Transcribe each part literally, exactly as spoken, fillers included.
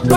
Tini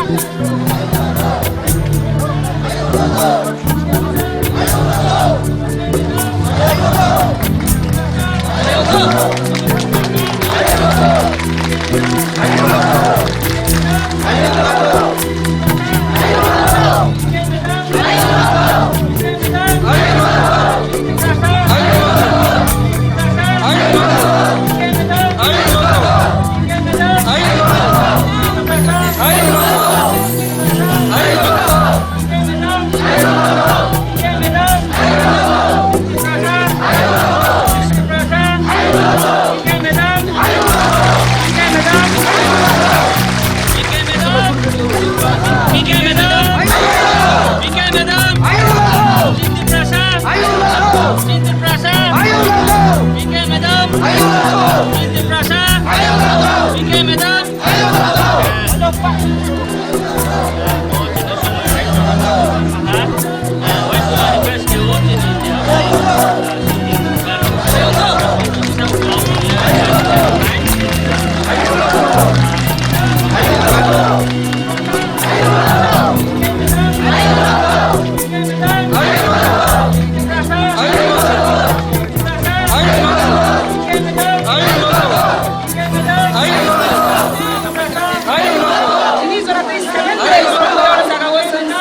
jora tei seven place o jagao chwng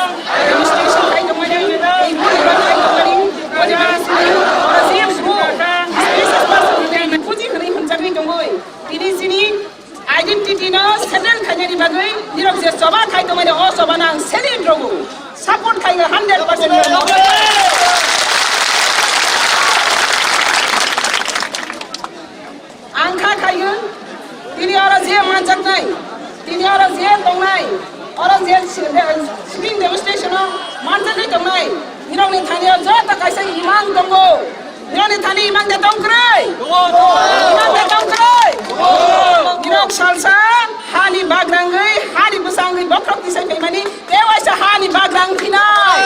demonstration khai tongmani, tei boni bagwi khai tongmani, o jaga chini oro C M o special person ni puji hwnwi hwnjagwi tongwi. Tini chini identity no settle khainani bagwi nirok je choba khai tongmani, o choba no ang salute rwgo, support khaio hundred percent. Ang kha khaio, tini oro je manjaknai, tini oro je tongnai, oro je si-, de-, sitting demonstration o manjagwi tongnai, nirokni thani o joto kaisa imang tongo. Nirokni thani imang de tong kwrwi? Imang de tong kwrwi? Nirok salsa hani bagrangwi, hani bwsangwi bokhorok tisai phaimani, tei waisa hani bagrang phinai.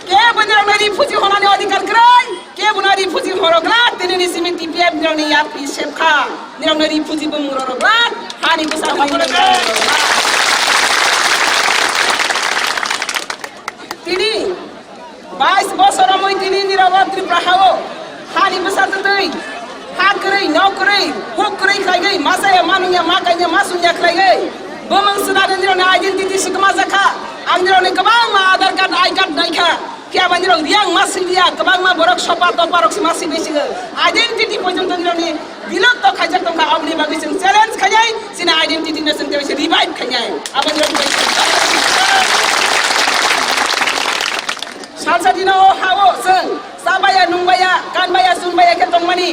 Kebo nirokno refugee honani adhikar kwrwi, kebo no refugee horo glak, tini ni simi T P F nirokni yapri sepkha, nirokno refugee bumung roro glak, hani bwsa bumung roro glak. Tini bais bosor romwi tini nirok o Tripura hao hani bwsa twtwi, ha kwrwi, nok kwrwi, huk kwrwi khlaigwi, masaya manungya, makaingya, masungya khlaigwi, bumung swnamwi nirokni identity swkma jakha. Ang nirokni kwbangma Aadhaar card, I card naikha. Phiya ba nirok riyang ma siliya, kwbangma borok sopa topa rok se ma sibui sigo. Identity pojonto nirokni bilok to khaijak tongkha, aboni bagwi chwng challenge khainai, chini identity no chwng tei revive khainai. Abo nirokni bagwi chwng salsa dino o ha-o chwng chabaya, nungbaya, kanbaya, chungbaya khe tongmani.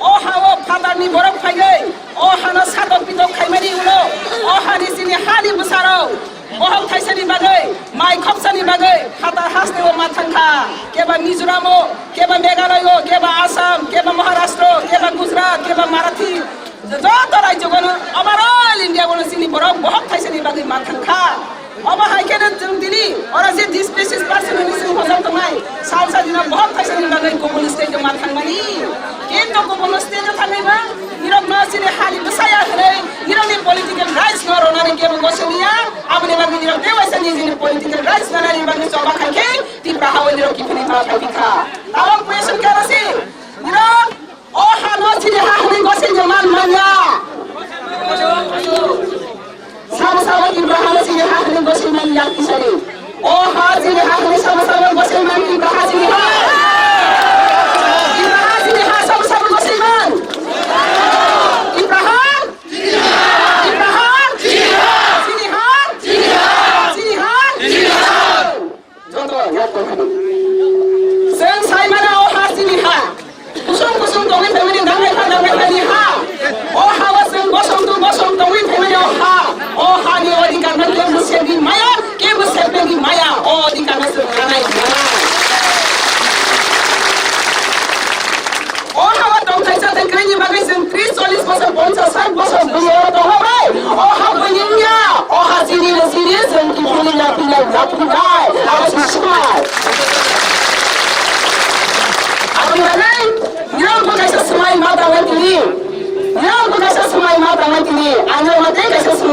O ha-o phatarni borok phaigwi, o hano satok pitok khaimani ulo, o hani chini hani bwsarok bohok thaisani bagwi, mai khopsani bagwi phatar hasteo ma thangkha. Keba Mizoram o, keba Meghalaya o, keba Assam, keba Maharashtra, keba Gujarat, keba Marathi, joto rajyo gano, overall India gano chini borok bohok thaisani bagwi ma thangkha. Obo hai kheno chwng tini oro je displaced person hwnwi chwng hojak tongnai, salsa dino bohok thaisani bagwi kubun state o ma thangmani. Kintu kubun state o thangwi bo nirokno chini hani bwsaya hwnwi nirokni political rights no rwnani kebo gosiliya. Aboni bagwi nirok tei waisa nijini political rights nanani bagwi choba khai khe Tipra hao nirok kiphilwi ma khai kha. Tabok question khe rwsi nirok O hano chini ha hwnwi gosini man manya. Sabo sabo Tipra hano chini ha hwnwi gosini man yang kisani. O ha chini ha hwnwi sabo sabo gosini man Tipra ha chini ha. Tipra ha chini ha sabo sabo gosini man. Tipra ha. Tipra ha. Chini ha. Chini ha. Joto yak tongthani. Chwng sai mano o ha chini ha. Kusung kusung tongwi phaimani, dangnai pha dangnai phani ha. O ha o chwng bosong tu bosong tongwi phaimani o ha. O ha ni odhikar no kebo sebwi maya, kebo sebwi maya. O odhikar no chwng rwnai.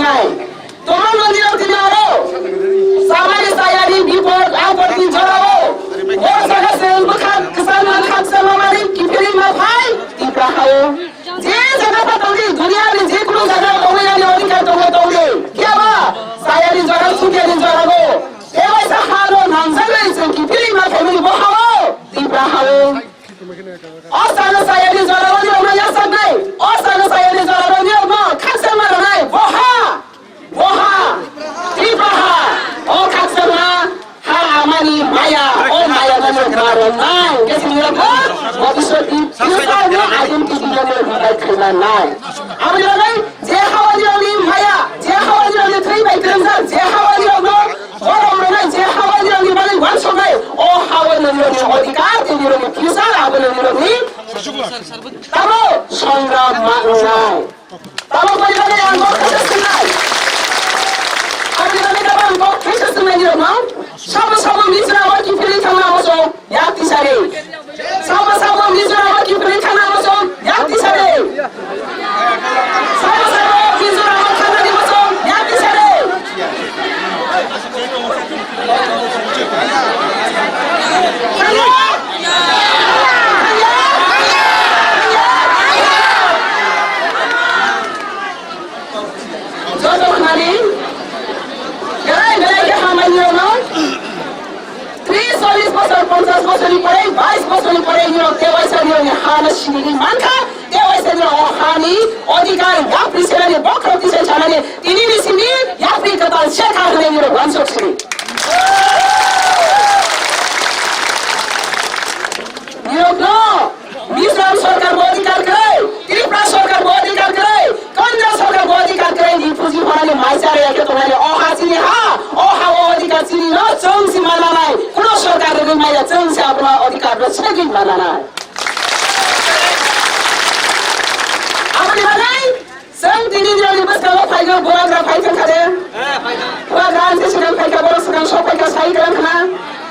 Tongma mandirok tini oro samani sayani bipod apod ni jorao. O jaga se bwkhak kwchangma khaksa mamani kiphilwi ma phai Tipra hao. Je jaga pha tongdi, duniya ni je kunu jaga tongwi ani odhikar tongo tongdi. Kiyaba sayani jora, sukya ni jora go. Tewaisa halo nangjaknai chwng kiphilwi ma phaimani bo hao, Tipra hao. O sano sayani jora roni rokno yasaknai. O sano sayani jora roni rokno khaksa ma rwnai. Bo ha. Bo ha, Tripura ha, o khakchangma ha amani maya, o maya no no maron nai. Hingke sini rok bo, bo biswadi Tripura ni identity no no rwbai khaima nai. Aboni bagwi je hawani rokni maya, je hawani rokni thwi bai twrwngjak, je hawani rokno borom rwnai, je hawani rokni bagwi wansuknai, o hawani rokni odhikar, tini rokni future, aboni rokni tamo songram ma wngnai. Tamo poribarni ang kok khaisa swngnai. Aboni bagwi tamo ang kok khaisa swngnai nirokno. Sabo sabo Mizoram o kiphilwi thangna muchung yak tisari. Sabo sabo Mizoram o kiphilwi thangna muchung yak tisari. Sabo sabo Mizoram o thangnani muchung yak tisari. Joto khani, belai belai khe hambai nirokno. Tris, chollis bosor, ponchas bosorni pore, bais bosorni pore nirok tewaisa nirokni hano sinigwi mankha, tewaisa nirok o hani odhikar yapri senani, bokhorok tisai sanani, tinini simi yapri kwtal se kha hwnwi nirok uansuk sini. Nirokno Mizoram sorkar bo adhikar kwrwi, Tripura sorkar bo adhikar kwrwi, Kendra sorkar bo adhikar kwrwi, refugee horani mai chara ya khe tongnai o ha chini ha, o ha o adhikar chini no chwng si mananai, kuno sorkar rwgwi maya chwng si abono adhikar no segwi mananai. Aboni bagwi Chwng tini nirokni bwskango phaikha, bubagra phai thangkha de? Bubagra ang se swkang phaikha, borok swkang sok phaikha, sai kwrwng khna.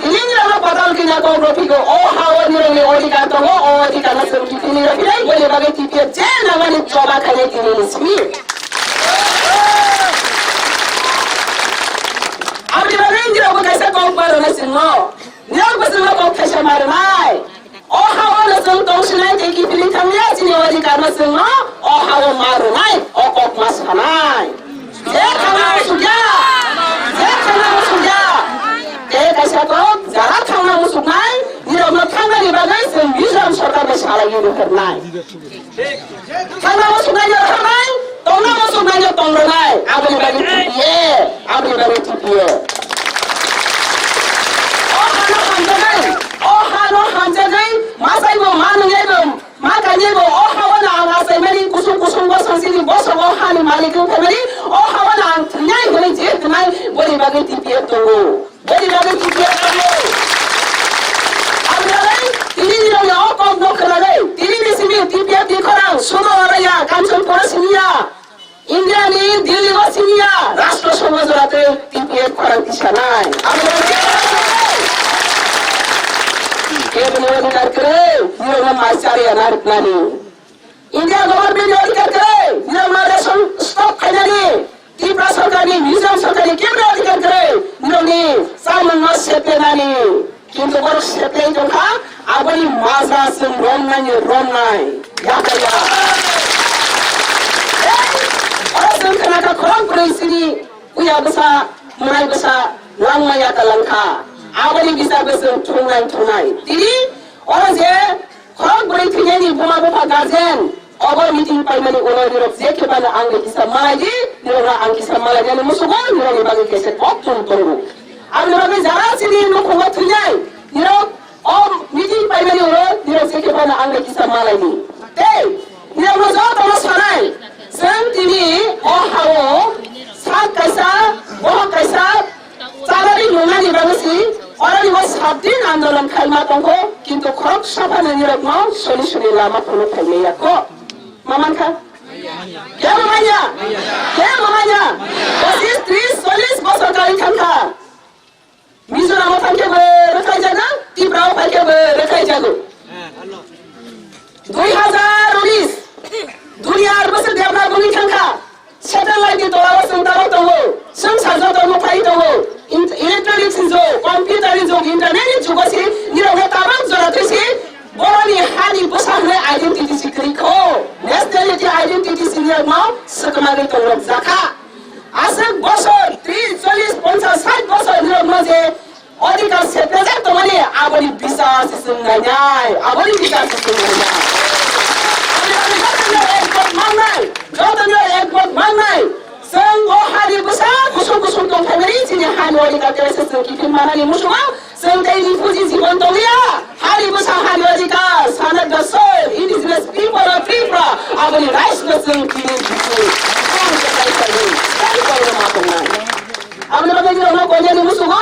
Tini nirokno patal kina kok rw phigo, o ha-o nirokni odhikar tongo, o odhikarno chwng kiphilwi rw phinai, boni bagwi T P F je nangmani choba khainai tinini simi. Aboni bagwi nirokbo kaisa kok ma rwnai chwngno. Nirokbo chwngno kok thaisa ma rwnai. O ha-o no chwng tongsinai tei kiphilwi thangya, chini odhikarno chwngno o ha-o ma rwnai, o kok ma sanai. Je thangna muchungya, je thangna muchungya. Tei kaisa kok, jara thangna muchungnai, nirokno thangnani bagwi chwng Mizoram sorkarno salaiwi rohornai. Thangna muchungnai no thangwi, tongna muchungnai no tongrwnai, aboni bagwi T P F, aboni bagwi T P F. O hano hamjaknai, o hano hamjaknai, masai bo ma nungyai bo, ma kanyai bo, o hawano ang achaimani kusung kusung bosong chini bosongo hani malik wng phaimani, o hawano ang thwinai hwnwi je thwnai, boni bagwi T P F tongo. Boni bagwi T P F tongo. Aboni bagwi tini nirokni o kokno khwnagwi, tini ni simi T P F ni khorang sudo oraya, Kanchanpur o siniya, India ni Delhi o siniya, Rashtra Sabha jora tei T P F khorang tisanai. Aboni bagwi keboni odhikar kwrwi, nirokno mai chariya narwknani. India government ni odhikar kwrwi, nirokno ration stop khainani, Tripura sorkarni, Mizoram sorkarni keboni odhikar kwrwi, nirokni chamungno seplenani. Kintu borok seplei tongkha, aboni maja chwng romnani romnai, yakaya. Oro chwng khnakha khorok bwrwi chini puya bwsa, mwnai bwsa langma yakalangkha. Aboni bisarbo chwng thungnai thungnai. Tini oro je Khorok bwrwi thwinani buma bupha guardian, obo meeting paimani ulo nirok je khe phano ang bai kisa malai di, nirok no ang kisa malai nani musugo, nirok ni bagwi kaisa kok thum tongo. Aboni bagwi jara chini nukhungo thwinai, nirok o meeting paimani ulo nirok je khe phano ang bai kisa malai di. Tei nirok no joto no sanai, chwng tini o hao sak kaisa, bohok kaisa, Salary nungnani bagwi si oroni bo sabdin andolon khaima tongkho, kintu khoroksa phano nirokno solution ni lama phunuk phaimaya kho. Mamankha? Kebo manya? Kebo manya? Pochis, tris, chollis bosor kari thangkha. Mizoram o thangkhe bo rwkhlai jago, Tripura o phaikhe bo rwkhlai jago. Dui hazar unis, duniya ar bwswk develop wngwi thangkha. Satellite ni tola o chwng Internet ni jugo si nirok no tabang jora twi si boroni hani bwsa hwnwi identity si kwrwi kho. Nationality identity si nirok no swkmagwi tongrok jakha. Aswk bosor tris, chollis, ponchas, sait bosor nirok no je odhikar seprejak tongmani aboni bichar se chwng nainai, aboni bichar se chwng nainai. Aboni bagwi jotono ekmot mangnai, jotono ekmot mangnai. Chwng o hani bwsa kusung kusung tongphaimani chini hani odhikar khe se chwng kiphil manani muchungo chwng tei refugee jibon tongya. Hani bwsa hani odhikar, son of the soil, indigenous people of Tripura, aboni rights no chwng tini bisu. Aboni bagwi nirokno koinani muchungo,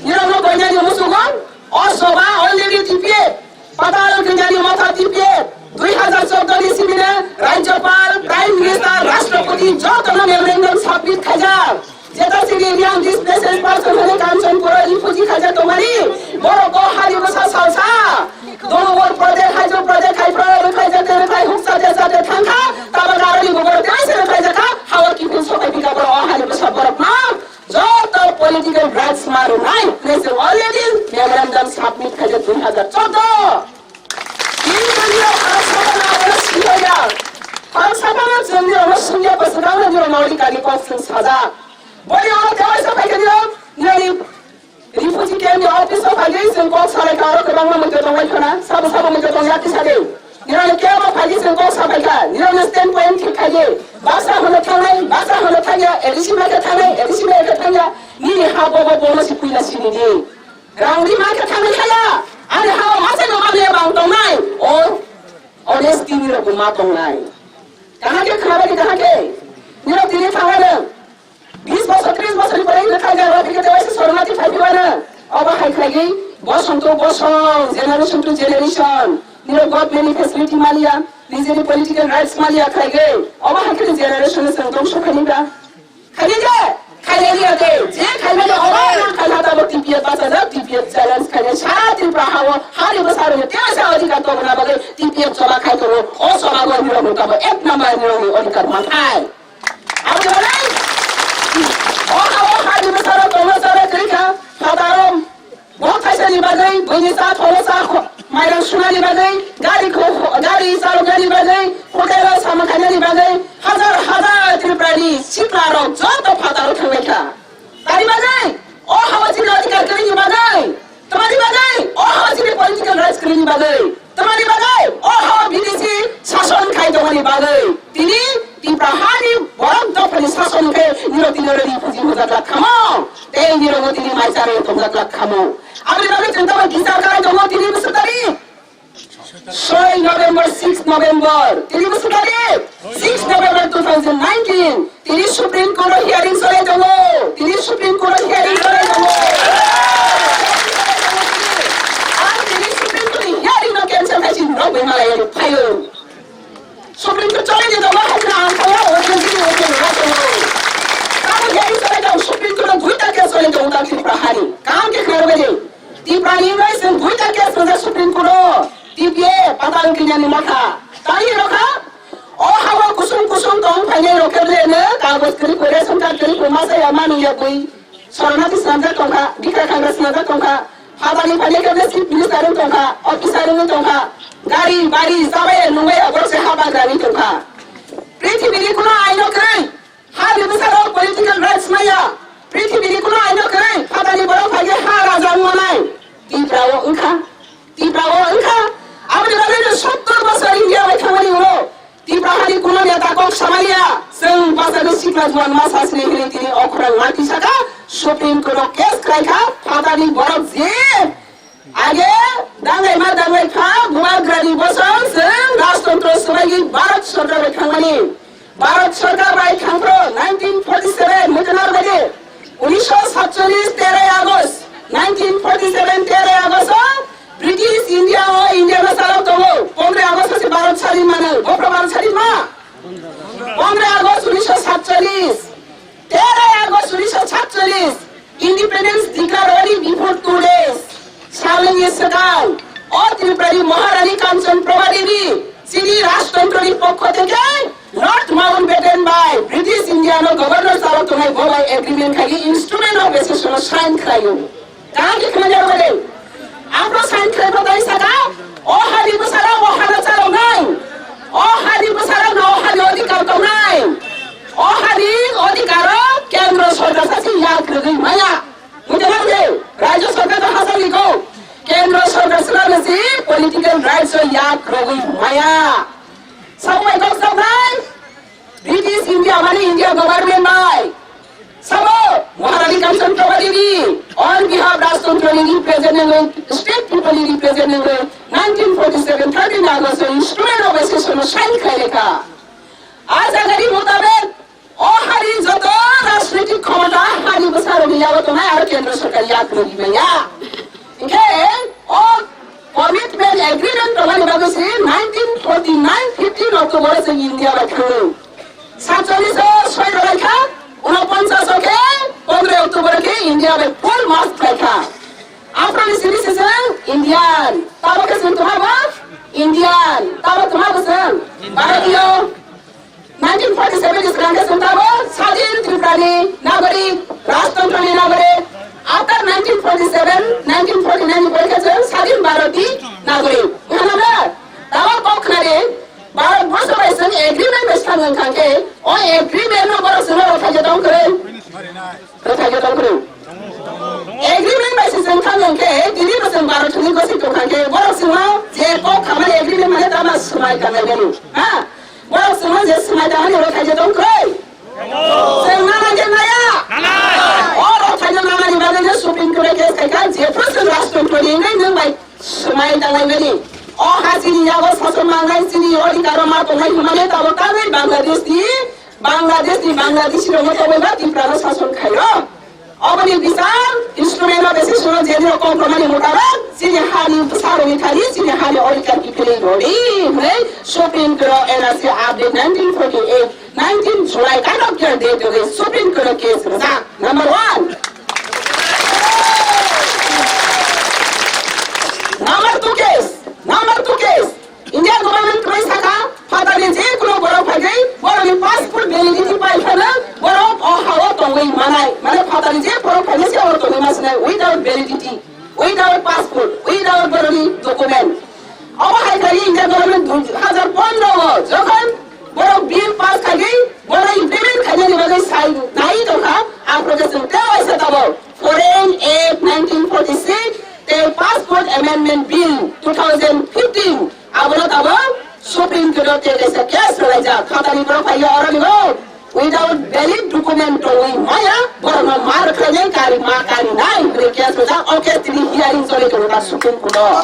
nirokno koinani muchungo, o soba already T P F, Patal Kanyani Motha T P F, dui hazar chordo ni simi no Rajyapal, Prime Minister, Rashtrapati jotono memorandum submit khaijak. Jeta sini Indian displaced person hwnwi Kanchanpur o refugee khaijak tongmani, borok o hani bwsa salsa. Domo bor project, hydro project, khai pro, khai jate, khai huk jate, jate thangkha, tabok aroni bubur tei se khai jakha, hawa kiphil sokai bika borok o hani bwsa borok ma. Joto political rights ma rwnai, hwnwi chwng already memorandum submit khaijak dui hazar chordo. Tini chwng nirok khoroksa phano abono swihoya. Khoroksa phano chwng nirokno swngya bwswk rokno nirokno odhikar ni kok chwng sajak. Boni o tei waisa phaikha nirok, nirokni refugee camp ni office o phaigwi chwng kok salaikha, oro kwbangma muitu tongbai khana, sabo sabo muitu tongya kisa de. Nirokni camp o phaigwi chwng kok sabaikha, nirokni stand point thik khaidi. Baksa hwnwi thangnai, baksa hwnwi thangya, A D C bai khe thangnai, A D C bai khe thangya. Nini ha bobo bono si puila sini di. Rang ri ma khe thangwi khaya. Ani ha o masa no mabya bang tongnai. O honesty nirok ma tongnai. Kaham khe khna bai kaham khe. Nirok tini thangano. Bis bosor, tris bosor ni pore nirok thangya, ro phikhe tewaisa soromati phai phibano. Obo hai khlaiwi bosong to bosong, generation to generation. Nirok government ni facility maliya, nijini political rights maliya khlaigwi. Obo hai khe generation no chwng tong sokha ni ba. Khaina je, khaina liya de, je khaina de, oro nang khaina tabo T P F bachajak, T P F challenge khaina sara Tripura hao, hari bwsa rwngwi tei sa odhikar tongna bagwi T P F choba khai tongo, o choba bo nirok ni tabo ek number nirok ni odhikar manthai. Abo de balai, o hao hari bwsa rok tongna sara kwrwi kha, phataro. Bo kaisani bagwi, buini cha thono cha kho-, mairang sunani bagwi, gari kho-, gari chaloknani bagwi, hotel o samung khainani bagwi, hazar hazar Tripurani sikla rok joto phataro thanglaikha. Tari bagwi, o hawa chini adhikar kwrwini bagwi, tamani bagwi, o hawa chini political rights kwrwini bagwi. Tamani bagwi o ha B D C sason khai tongmani bagwi tini Tipra hani borok dophani sason khe niro tini oro refugee hwnjak lak khamo, tei niro bo tini mai charwi tongjak lak khamo. Aboni bagwi chwng tamo bichar khlai tongo tini bwswk tarik soi November, six November, tini bwswk tarik six November two thousand nineteen. Tini Supreme Court o hearing cholai tongo. Tini Supreme Court o hearing cholai tongo. Ang tini Supreme Court ni hearing no cancel khai si norok bai malai ani phaio. Supreme Court cholai ni tongo hai khna ang phaio, o tini tini o tini o tini. Tamo hearing cholai tongo, Supreme Court o duita case cholai tongo ta Tripura hani. Kaham khe khna rwbai di. Tripura ni wngwi chwng duita case rijak Supreme Court o. T P F, Patal Kanyani Motha. Tani rokha? O hao kusung kusung tong phainai rok khe bwleno kagoj kwrwi kho, ration card kwrwi kho, masa ya manu ya bui. Soromati swnamjak tongkha, bikra khangra swnamjak tongkha. Habani phainai khe bwle chief minister wng tongkha, officer wng tongkha. Gari, bari, chabai, nungbai, borok se haba grani tongkha. Prithibini kuno aino kwrwi. Hani bwsarok political rights maya. Prithibini kuno aino kwrwi. Phatani borok phaikhe ha raja wngmanai. Tiprao wngkha. Tiprao wngkha. Aboni bagwi no sottor bosor India bai thangmani ulo Tipra hani kuno neta kok samaliya. Chwng bachagwi sikla juan ma sasini hwnwi tini okhorang mati saka. Supreme Court o case khlaikha. Phatani borok je Age, danglai ma danglai kha, Bubagrani bosong, chwng rajtantro swbaigwi Bharat Sarkar bai thangmani. Bharat Sarkar bai thangphro nineteen forty seven, mwtwnar bade, unisho satcholish terai August, nineteen forty seven terai August o British India o India no chalok tongo. Pondroy August o se Bharat sadin mano. Bophro Bharat sadin ma? Pondroy August unisho satcholish. Terai August unisho satcholish, independence declare only before two days. Salnwi swkang, o Tripurani Maharani Kanchan Prabha Devi, chini rajtantroni pokho theke Lord Mountbatten bai British India no governor chalok tongnai bo bai agreement khai instrument of accession o sign khlaio. Tang khe khna jaro bade. Apro sign khlai phatai saka, o hani bwsarok o hano chaloknai. O hani bwsarokno o hani odhikar tongnai. O hani odhikaro kendro sorkar sasi yak rwgwi maya. Buji nang de, Rajya Sorkar to hasal liko. Kendro Sorkar swlano si political rights o yak rogwi maya. Sabo bai kok sabnai, British India mani India government bai. Sabo, Maharani Kanchan Prabha Devi, on behalf Rajtantro ni represent nangwi, state people ni represent nangwi, nineteen forty-seven thirteen August o instrument of accession o sign khailekha. A jagani mutabek, o hari joto rajnitik khomota hani bwsarokni yago tongnai aro kendro sorkar yak rwgwi maya. Hinkhe o commitment agreement tongmani bagwi se nineteen forty-nine fifteen October o chwng India bai thango. Satchallis o soi rwlaikha, unoponchas o khe pondro October o khe India bai full march khlaikha. Aphro ni simi se chwng Indian, tamo khe chwng tongma bo Indian, tamo tongma bo chwng Bharatiyo. Nineteen forty-seven ni swkang khe chwng tamo sadin Tripura ni nagorik, rajtantro ni nagorik. After nineteen forty-seven, nineteen forty-nine ni pore khe chwng sadin Bharati nagorik. Wngkha na? Tamo kok khna di, Bharat borsho bai chwng agreement bai swkang wngkha khe, o agreement no borok chwngno rwthaijak tong kwrwi. Rwthaijak tong kwrwi. Agreement bai se chwng thang wngkhe, tini bo chwng Bharat ni gosi tong kha khe, borok chwngno je kok khamani agreement mane tamo swmai tangnai bini. Ha? Borok chwngno je swmai tangnani rwthaijak tong kwrwi. Chwng nana je naya. O rwthaijak nanani bagwi no Supreme Court o case khaikha, jephru chwng rajtantro ni wngwi nwng bai swmai tangnai bini. O ha chini yago sason mangnai, chini odhikar o ma tongnai hwnmani tabok tangwi Bangladesh ni Bangladesh ni Bangladeshi rokno tobaiba Tripura no sason khaio. Oboni bichar instrument o besi suno jeni rok kok romani mutabak chini hani bwsarokni thani chini hani odhikar kiphilwi rwdi hwnwi Supreme Court o N R C update nineteen forty-eight, nineteen July kano kya date rwgwi Supreme Court o case rwjak. Number one. Number two case. Number two case. India government kwrwi saka, phatarni je kuno borok phaigwi, borokni passport validity pai phano, borok o hao tongwi manai. Mane phatarni je borok phaigwi se oro tongwi ma sinai without validity, without passport, without borokni document. Obo hai khlai India government dui hajar pondro o jokhon borok bill pass khaigwi, borok implement khainani bagwi sai nai tongkha, aphuru khe chwng tei waisa tabok Foreign Act nineteen forty-six tei Passport Amendment Bill two thousand fifteen. Abono tabok Supreme Court o tei kaisa case rwlaijak. Phatani borok phaiya oro ni bo without valid document tongwi maya, borokno ma rwkhlainai, kari ma kari nai hwnwi case rwjak. O case tini hearing choli tongo ba Supreme Court o.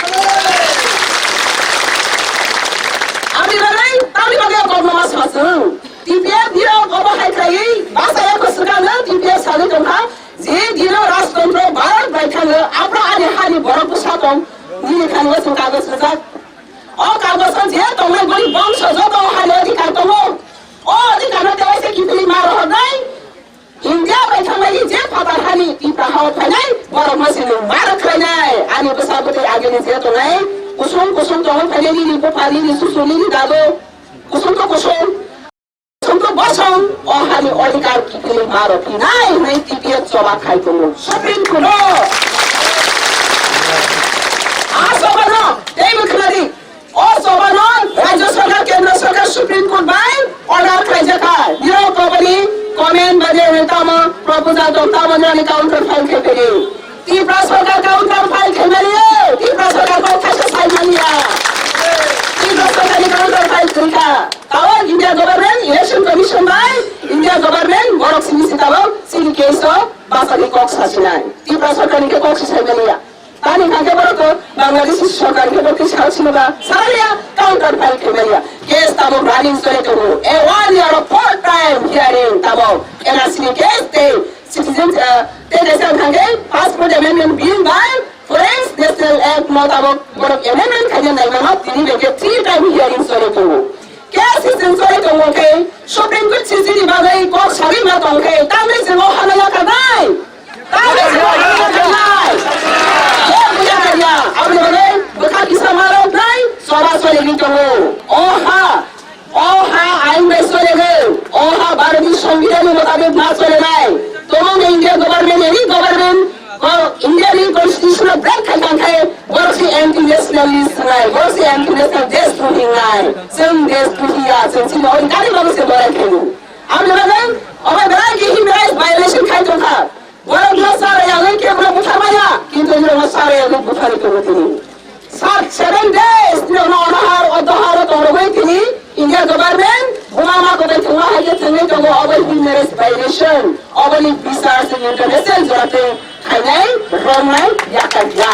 Aboni bagwi, tamni bagwi o kokno ma swasung. T P F ni rok obo hai khlaiwi bachaya ko swkang no T P F sagwi tongkha, je dino rajtantro Bharat bai thango, aphro ani hani borok bwsa tong, nini thani o chwng kagoj rwjak. O kagojo je tongnai boni bongso joto o hani odhikar tongo. O odhikar no tei waisa kiphilwi ma rohornai. India bai thangnaini je phatar hani Tipra hao phainai borok no se nwng ma rwkhlainai. Ani bwsa bwtwi agini je tongnai kusung kusung tongwi phainai nini bupha nini susu nini dado. Kusung to kusung. Songkok bosong o hani odhikar kiphilwi ma rw phinai hwnwi T P F choba khai tongo Supreme Court o. A choba no teibo khwnadi. O choba no Rajya Sarkar, Kendra Sarkar, Supreme Court bai order khlaijakha. Nirok koboni comment ba je tamo proposal tong tamo nirani counter file khai phedi. Tipra Sarkar counter file khaimaliya, Tipra Sarkar bai khaisa saimaliya. Tipra Sarkar ni counter file khaikha. Tao India government, election commission bai India government borok sini si tao sini case o basa ni kok sasinai. Tipra Sarkar ni kok si saimaliya. Tani kha khe borok to Bangladeshi Sarkar khe borok khe sal sinoba salaliya, counter file khaimaliya. Case tamo running choli tongo. A one year of four time hearing tamo N R C ni case tei citizen, ah, tei kaisa wngkha khe Passport Amendment Bill bai Foreign National Act motabok borok amendment khaina naimano tini bai khe three time hearing choli tongo. Case history choli tongo khe Supreme Court sijini bagwi kok sagwi ma tong khe tamni chwng o hano yakarnai? Tamni chwng o hano yakarnai? Khe buya kanya, aboni bagwi bwkha kisa ma rok nai choba choli ni tongo. O ha, O ha ain bai solega, o ha Bharati Songbidan ni mutabik ma solenai. Tomung India government, any government, ko India ni Borok se M P national dress thung hingnai. Chwng dress thung hiya, chwng chini oi gari rok se borai khaini. Aboni bagwi obo belai khe human rights violation khai tongkha. Borok no sara yangwi khe borok butharmaya, kintu nirok no sara yangwi butharwi tongo tini. Sat seven days nirok no onohar odohar tongrogwi tini India government buma ma kotai thwngma hai khe thwngwi tongo, obo human rights violation, oboni bichar se international jora tei khainai romnai yakar ya.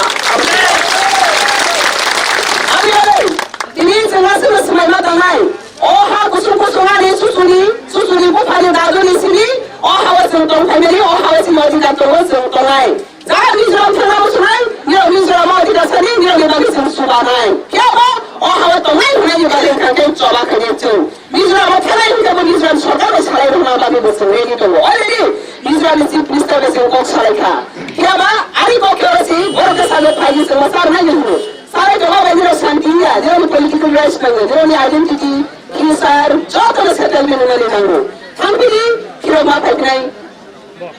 Aboni bagwi tini chwng aswkno swmai ma tongnai. O ha kusung kusung ani susuni, susuni buphani daduni simi, o ha o chwng tong phaimani, o ha o chini odhikar tongo chwng tongnai. Jara Mizoram thangna muchunai, nirok Mizoram o odhikar sani, nirokni bagwi chwng subanai. Phiya bo o ha o tongnai hwnani bagwi wngkha khe choba khainai chwng. Mizoram o thanai hwnkhe bo Mizoram sorkar bai salai rwna bagwi bo chwng ready tongo. Already Mizoram ni Chief Minister bai chwng kok salai kha. Phiya ba ani kok khe oro si borok khe salo phaidi chwng ma sar nai hwno. Salai tongo bai nirok santi ya, nirokni political rights nango, nirokni identity, future, jotono settlement wngnani nango. Thangbini phirok ma phaiknai.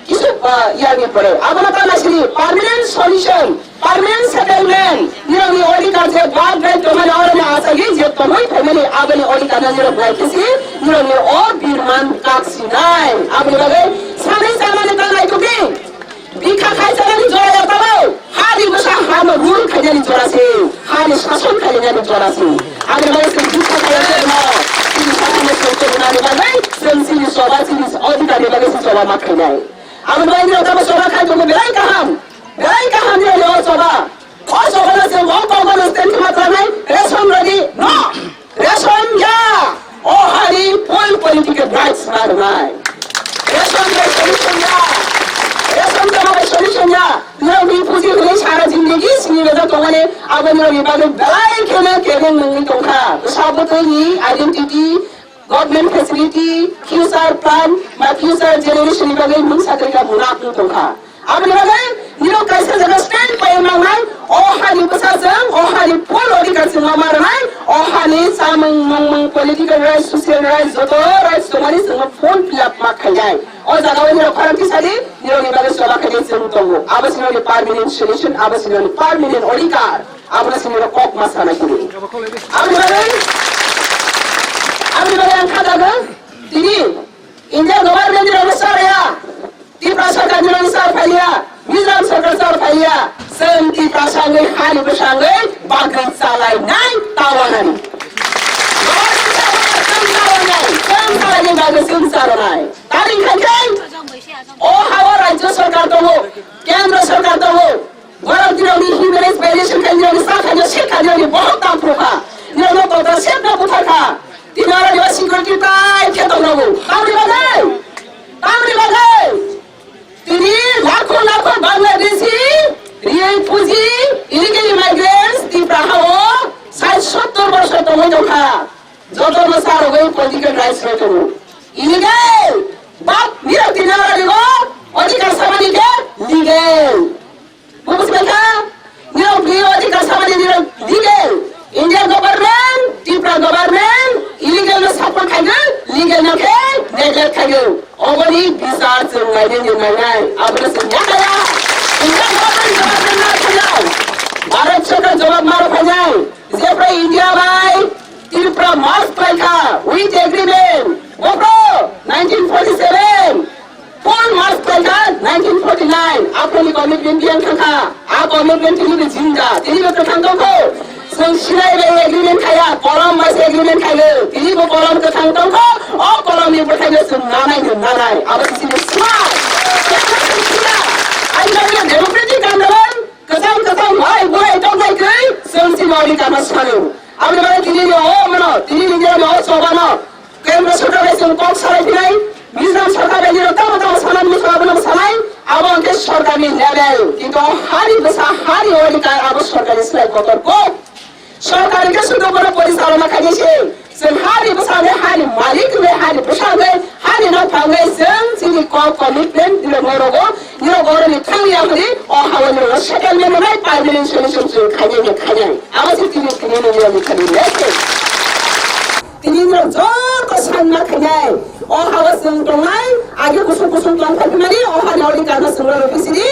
Kisu, ah, yarni pore. Abono tama sini permanent solution, permanent settlement. Nirokni odhikar je birthright tongmani oroni asagi je tongwi phaimani aboni odhikar no nirok bai kisi, nirokni o birman kak sinai. Aboni bagwi sanai chamani tanai tubdi. Bikha khai chanani jora ya tamo. Hani bwsa hano rule khainani jora se, hani sason khainani jora se. Aboni bagwi chwng bikha khai chengno, chini sason no chwng chengmani bagwi chwng chini choba, chini odhikar ni bagwi chwng choba ma khainai. Aboni bagwi nirok tamo choba khai tongo belai kaham, belai kaham nirok o choba. O choba no chwng o kok no stand khe ma tlangnai, ration rodi no. Ration ya, o hani full political rights ma rwnai. Ration bai solution ya, ration tamo bai solution ya. Nirok ni puji hwnwi sara jindagi sini rwjak tongmani, abo nirok ni bagwi belai kheno kebeng nungwi tongkha. Bwsa bwtwi ni identity, government facility, future plan, ba future generation ni bagwi mungsa twi ka munak wng tongkha. Aboni bagwi nirok kaisa jaga stand pai nangnai, o hani bwsajwng, o hani full odhikar chwng ma rwnai, o hani chamung nungmung political rights, social rights, joto rights tongmani chwng full fill up ma khainai. O jaga o nirok khorang tisadi, nirok ni bagwi choba khainai chwng tongo. Abo si nirok ni permanent solution, abo si nirok ni permanent odhikar, abo si nirok kok ma sana kini. Aboni bagwi, aboni bagwi ang kha jaga, tini India government nirok no saraya. Tripura sarkar nirok ni sar phaiya, Mizoram sarkar sar phaiya, chwng Tiprasa wngwi hani bwsangwi bagwi chalainai tawanani. Chwng chalainai, chwng chalainai bagwi chwng chalanai. Tani khai khai, o hao rajya sarkar tongo, kendra sarkar tongo, borok nirokni human rights violation khai nirokni sa khaino se kha nirokni bohok tam phuru kha, nirokno kotor sep no buthar kha. Tini oro nirok security tight khe tong rwgo. Tamni bagwi? Tamni bagwi? Tini lakho lakho Bangladeshi refugee, illegal immigrants Tripura hao sait sottor bosor tongwi tongkha. Jotono sa rogwi political rights rwi tongo. Illegal! Bak nirok tini oro nirok odhikar samani khe legal. Bubusi kha, nirok ni odhikar samani nirok legal. Indian government, Tripura government, illegal no support khaigwi, legal no khe neglect khaigwi. Oboni bichar chwng nainai ni nainai. Abono chwng yakaya. Indian government jawab rwna phainai. Bharat sarkar jawab maro phainai. Jephru India bai Tripura merge khlaikha with agreement. Bophru nineteen forty seven. Paul Mars President nineteen forty nine, Aphani commitment biang thangkha. A commitment tini bo jinda, tini bo kwthang tongkho. Chwng Sinai bai agreement khaya, Kolom bai se agreement khayo. Tini bo Kolom kwthang tongkho. O Kolom ni bwthai no chwng nanai no nanai. Abo se chini smart. Ani bagwi democratic andolon, kwchang kwchang bhai bwrwi tongthai kwi chwng chini odhikar no sanu. Aboni bagwi tini ni o mano, tini ni o choba no. Kendra sarkar bai chwng kok salai phinai, Mizoram sarkar bai nirok tamo tamo sanani mithang abono bwsanai, abo hwnkhe sarkarni level. Kintu o hani bwsa, hani odhikar abo sarkarni slai kotor kok. Sarkar hwnkhe sudu bono porichalona khainai se. Chwng hani bwsa hwnkhe hani malik hwnkhe hani bwsa hwnkhe hani nokha hwnkhe chwng chini kok commitment nirok no rogo. Nirok borokni thangwi ya hwnwi, o hao nirokno settlement rwnai, permanent solution chwng khainai hwnkhe khainai. Abo se tini, tini ni niyom ni thani message. Tini nirok joto sanma khainai, o hao chwng tongnai, Age kusung kusung tong phaimani, o hani odhikar no chwng rw phi sini,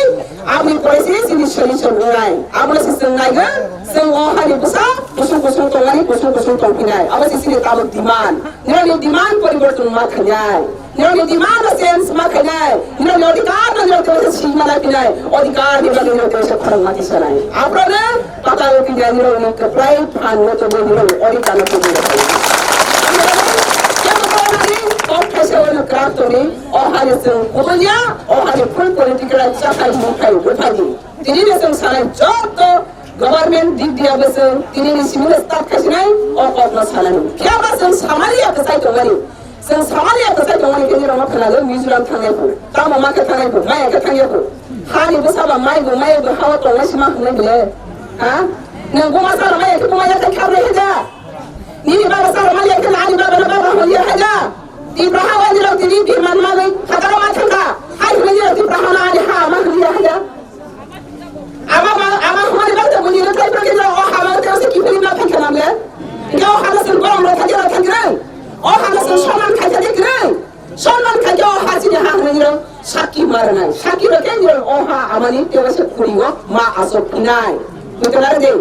aboni pore se chini solution wngnai. Abono se chwng naigo, chwng o hani bwsa kusung kusung tongmani, kusung kusung tongphinai. Abo se chini tabuk demand. Nirokni demand poriborton ma khainai. Nirokni demand no change ma khainai. Nirokni odhikar no nirok teisa sima lai phinai. Odhikar ni bagwi nirok teisa khorang ma tisanai. Aphuru no Patal India nirokni kwplai phan no tongwi nirok odhikar no tongwi rw phaio. Kebo tongmani kok thaisa wano kwrak tongwi, o hani chwng kubuiya, o hani full political right chakhai mungkhai bwthaidi. Tini ni chwng sanai joto government dik diya bwswng, tini ni simi no start khaisinai, o kok no sanani. Kebo chwng samaliya kwchai tongmani. Chwng samaliya kwchai tongmani khe nirok no khwnago Mizoram thangnai phu. Tamo ma khe thangnai phu, maya khe thangya phu. Hani bwsa ba mai bo, mai bo hawa tongnai sima hwnwi bile. Ha? Nwng buma sa rwmani khe buma yathai kharnai haja. Nini baba sa rwmani khe ani baba no baba hwnwi haja. Tipra hawa nirok tini birman manwi hataro ma thangkha. Hai hwnwi nirok Tipra hawa ani ha ma hwnwi haja. Ama ma, ama hwnwi bak ta buni no thai phra khe o ha ma te se kiphilwi ma thangkha namle. Nge o ha no sel borom ro thangkha thangkha. O ha no sel soman khaikha de kre. Sonman khaikhe o ha chini ha hwnwi nirok sakki ma rwnai. Sakki rw khe nirok o ha amani tei waisa khuri o ma asok phinai. Buji la de.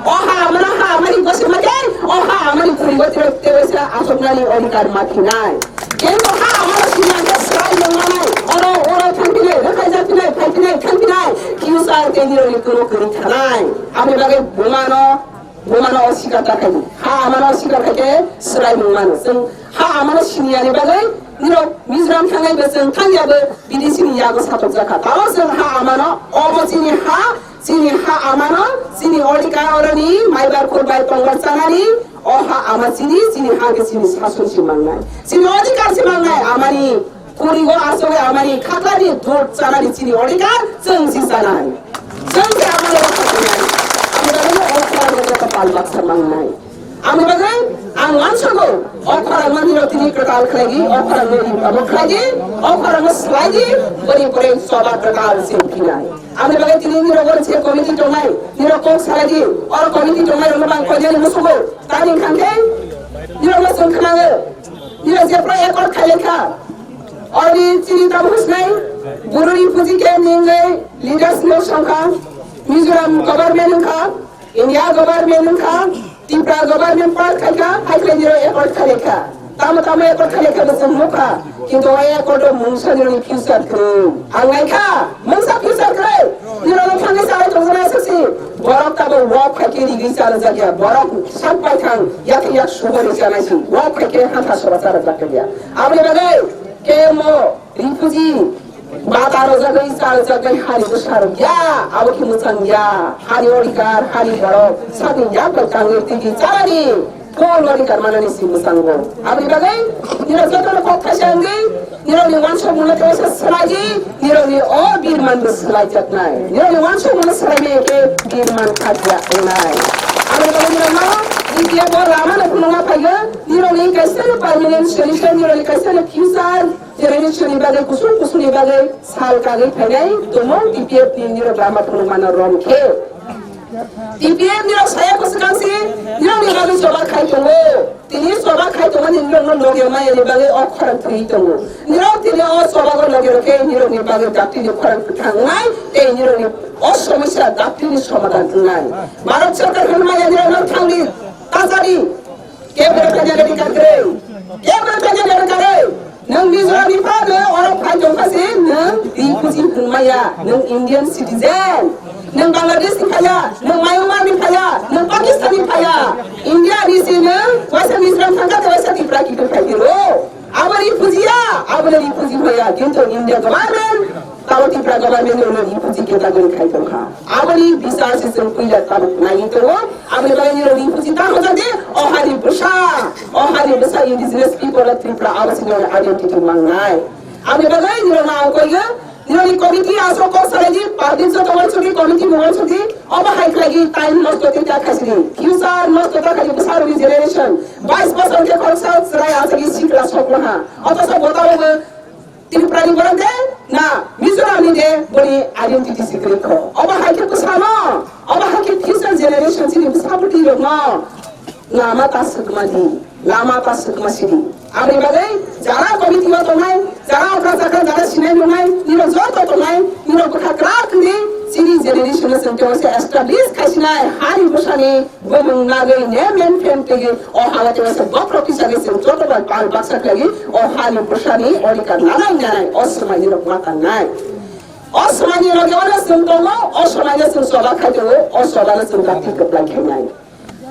O ha amano ha amani gosi ma khe o ha amani khuri o tei waisa asoknani odhikar ma phinai. Kintu ha amano sini ang khe swrai nang manai. Oro oro thang phinai, rwkhai jak phinai, phai phinai, thang phinai. Future tei nirokni kuno kwrwi thanai. Aboni bagwi bumano Bumano oswikar ta khaidi. Ha amano oswikar khaikhe swraimung mano. Chwng ha amano siniyani bagwi nirok Mizoram thangnai bo chwng thangya bo bidesi ni yago satokjakha. Tamo chwng ha amano omo chini ha, chini ha amano, chini odhikar oroni maibar khurbai tongbar chanani, o ha ama chini, chini ha khe chini sason si mangnai. Chini odhikar si mangnai amani. Khurigo asogwi amani khaklani dot chanani chini odhikar chwng si chanai. Chwng se amani rokha khainai. Amni bagwi o khorang rok joto pal baksa mangnai. Amni bagwi ang uansugo o khorang no nirok tini kwtal khlaidi, o khorang no abo khlaidi, o khorang no swlaidi, boni pore choba kwtal se phinai. Amni bagwi tini nirok oro se committee tongnai, nirok kok salaidi, oro committee tongnai rok no bang koinani musugo. Tani khangkhe nirok no chwng khnago. Nirok jephru accord khailai kha. Ori chini tabuk hwnai, Buru refugee camp ni wngwi leaders no songkha, Mizoram government wngkha, India government wngkha, Tripura government part khaikha, haikhlai nirok accord khailai kha. Tamo tamo accord khailai kha bwswng nukha, kintu o accord o mungsa nirokni future kwrwi. Ang naikha, mungsa future kwrwi. Nirok no thangwi salai tongjaknai aswk si, borok tabuk walk khaikhe rigwi chalajakya, borok sak baithang yathai yak suhorwi chanai si, walk khaikhe hantha soba chalajakya. Aboni bagwi K M O refugee bata rwjagwi chaljagwi hani bwsa rwkya, abo khe mwchang ya. Hani odhikar, hani borok sakni yak bai tangwi twi twi chanani phol odhikar manani si mwchango. Aboni bagwi nirok jotono kok thaisa wngwi nirokni uansukmungno teisa swlaidi, nirokni o birmanbo swlaijaknai. Nirokni uansukmungno swlaimaya khe birman khakya wngnai. Aboni bagwi nirokno B P F o lamano phunukna phaigo, nirokni kaisa permanent solution, nirokni kaisa future generation ni bagwi, kusung kusung ni bagwi sal kagwi phainai tongo T P F ni nirok lama phunukmano rom khe. T P F nirok saya kwswkang si nirokni bagwi choba khai tongo. Tini choba khai tongmani nirokno loge maya ni bagwi o khorang thwi tongo. Nirok tini o choba go loge rw khe nirokni bagwi dakti ni khorang kwthang wngnai tei nirokni o somosya dakti ni somadhan wngnai. Bharat Sarkar hwn maya nirokno thangni tajari. Kebra kanya gari kakre. Kebra kanya gari kakre. Nang Mizoram ni pa nang oro phai tong kha se nang refugee hwn maya, nang Indian citizen. Nang Bangladesh ni phaya, nang Myanmar ni phaya, nang Pakistan ni phaya. India ni se nang waisa Mizoram thang kha te waisa Tripura kiphil khai phiro. Abo refugee ya, abo refugee maya, kintu India government Tamo Tripura government no refugee category khai tongkha. Aboni bisar se chwng puila tabuk naiwi tongo. Aboni bagwi nirok refugee tamo jani o hani bwsa, o hani bwsa indigenous people of Tripura abo se nirok identity mangnai. Aboni bagwi nirok na angkoiyo, nirokni committee aswk kok salaidi, public joto wansukdi, committee bo wansukdi, obo hai khlaidi time nosto tei ta khaisidi. Future nosto ta khaidi bwsarokni generation. Bais bosor khe khoroksa chwrai aswkni sikla sokmaha. Otoso bo tabukbo Tripura ni borok de na Mizoram ni de boni identity se kwrwi kho. Obo hai khe bwsano, obo hai khe future generation chini bwsa bwtwi rok no lama ta swkma di, lama ta swkma sidi. Aboni bagwi jara committee o tongnai, jara okra chakra Tei waisa establish khaisinai hari bwsani bumung nagwi name and fame tigi o hala tei waisa bokhorok tisani chwng joto bai pal baksa khlaiwi o hari bwsani odhikar nanai nanai o swmaini rok ma tangnai. O swmaini rok ono chwng tongo, o swmaino chwng choba khai tongo, o chobano chwng dakti kwplai khainai.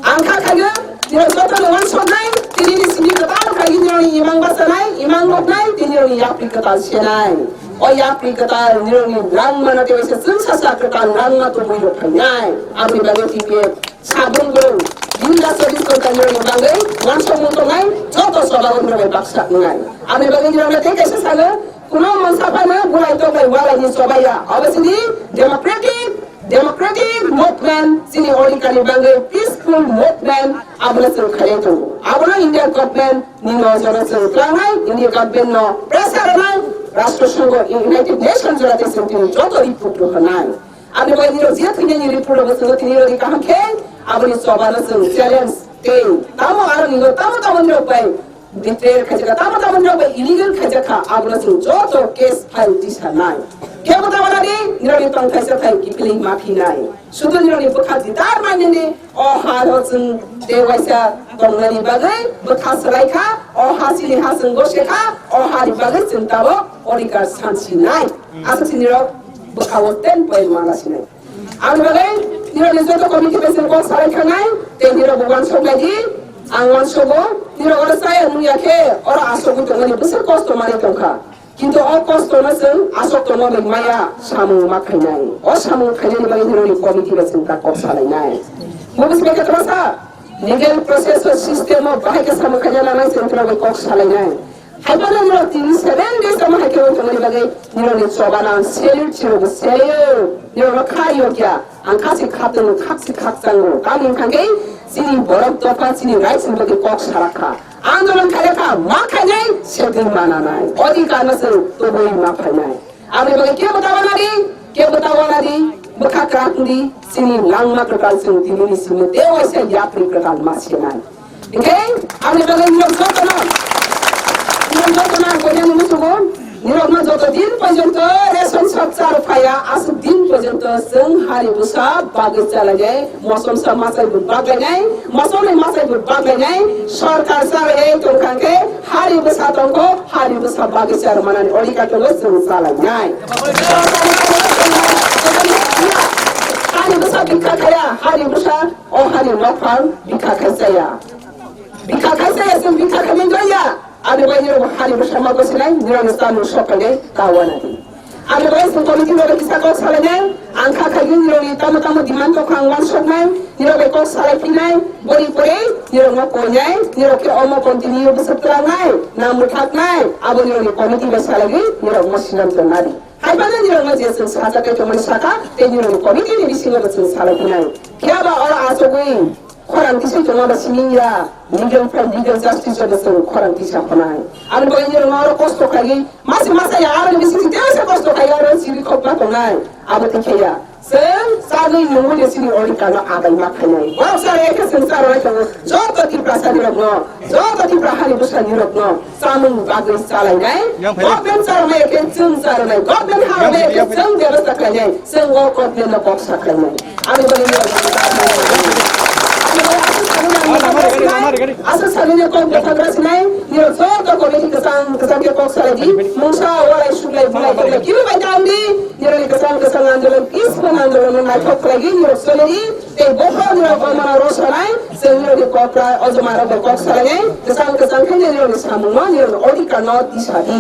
Ang kha khayo, tini joto no wansoknai, tini ni simi kwtal khayo, nini imang basanai, imang noknai, tini ni yapri kwtal senai. O yapri kwtal, nini langma no tei waisa chwng sasa kwtal langma tongwi rok phainai. Aboni bagwi T P F sabun bwrwi, Jila Chobis Ghonta nini bagwi wansokmung tongnai, joto choba o nini bai baksa wngnai. Aboni bagwi nini tei kaisa salo, kuno mansa phano bulai tongbai walai ni chobaiya. Obo sini democratic Democratic movement, chini odhikar ni bagwi peaceful movement, abono chwng khlaiwi tongo. Abono India government ni nojoro chwng twlangnai, India government no pressure rwnai, Rashtra Sangha, United Nations jora tei chwng tini joto report rwkhanai. Aboni bagwi nini je thwinani report rwbo chwng tini rwdi kaham khe, aboni chobano chwng challenge tei tamo aro nini tamo tamo nini bai Betrayal khaijak kha, tamo tamo ni rok bai illegal khaijak kha, abono chwng joto case file tisanai. Kebo ta wana di, nirok ni tongthai sathai kiphilwi ma phinai. Sudu nirok ni bwkha jitar mai nini, o ha ro chwng tei waisa tongnani bagwi bwkha swlai kha, o ha chini ha chwng gose kha, o ha ni bagwi chwng tabok odhikar sansinai. Aswk si nirok bwkha o ten point ma lasinai. Ang bagwi nirok ni joto committee bai chwng kok salai khanai, tei nirok bo wansok lai di, ang wansogo, nirok oro chaya nung ya khe, oro asogwi tongmani bwswk kosto manwi tongkha. Kintu o kosto no chwng aswk tongma bai maya samung ma khainai. O samung khainani bagwi nirok ni committee bai chwng ta kok salainai. Bo bwswk khe kwbasa legal process o system o bahai khe samung khaina nangnai chwng nirok bai kok salainai. Haiphano nirok tini seven days tamo hai khe wng tongmani bagwi nirokni chobano ang salute chirokbo selaio, nirokno kha yokya, ang khasi khatungno, khasi khakchangno, tamni hwnkha khe chini borok dopha chini rights ni bagwi kok sarakha, andolon khaiyakha, ma khainai, segwi mananai, odhikarno chwng tubui ma phainai. Aboni bagwi kebo ta wanadi, kebo ta wanadi, bwkha kwrak wngdi, chini langma kwtal chwng tinini simi tei waisa yapri kwtal ma senai. Hinkhe aboni bagwi nirok jotono, nirok jotono ang koinani musugo, nirokno joto din porjonto ration sokchar phaiya, aswk din porjonto chwng hari bwsa bagwi chalainai, mosomsa machai bo baglainai, mosomni machai bo baglainai, sorkar chalainai tongkha khe hari bwsa tongkho, hari bwsa bagwi charwmanani odhikar tongo chwng chalainai. Hari bwsa bikha khaya, hari bwsa o hani nokphang bikha khai chaya. Bikha khai chaya, chwng bikha khaimani jaya. Ani bai nirok hani bwsa ma gosinai, nirokni chamung sok khainai ta wanadi. Ani bai chwng committee rok kisa kok salainai, ang kha khaigwi nirokni tamo tamo demand tongkha ang wansoknai, nirok bai kok salai phinai, boni pore nirokno koinai, nirok khe omo continue bwswk twlangnai, na mwthaknai, abo nirokni committee bai salaigwi nirokno sinamjak nadi. Haiphano nirokno je chwng sajak khe tongmani sakha, tei nirokni committee ni bisingo bo chwng salai phinai. Phiya ba oro achugwi khorang tisai tongma ba simi ya, legal friend, legal justice joto chwng khorang tisa khonai. Aboni bagwi nirokno oro kosto khaigwi, masi masa ya, aroni bisingtwi tei masa kosto khaigwi oro chiri khokma tongnai. Abo tei khe ya. Chwng chagwi nungwi chini odhikar no adai ma khainai. Borok chara ekhe chwng chara nai tongo. Joto Tiprasa nirokno, joto Tipra hani bwsa nirokno chamung bagwi chalainai. Government chara mai ekhe chwng chara nai. Government ha mai ekhe chwng bebostha khlainai. Chwng o government no kok sa khlainai. Ani bagwi nirok aswk salini kok bwthagra sinai. Nirok joto committee kwchang kwchang khe kok salai di. Mungsa walai suklai bulai toklai kibu bai tang di. Nirokni kwchang kwchang andolon, peaceful andolon no naithok khlaigwi nirok choli di, tei bokhorok nirok bo mano rw sanai, chwng nirokni kokra ojoma rok bai kok salainai, kwchang kwchang khe nirokni samung no, nirokni odhikar no tisa di.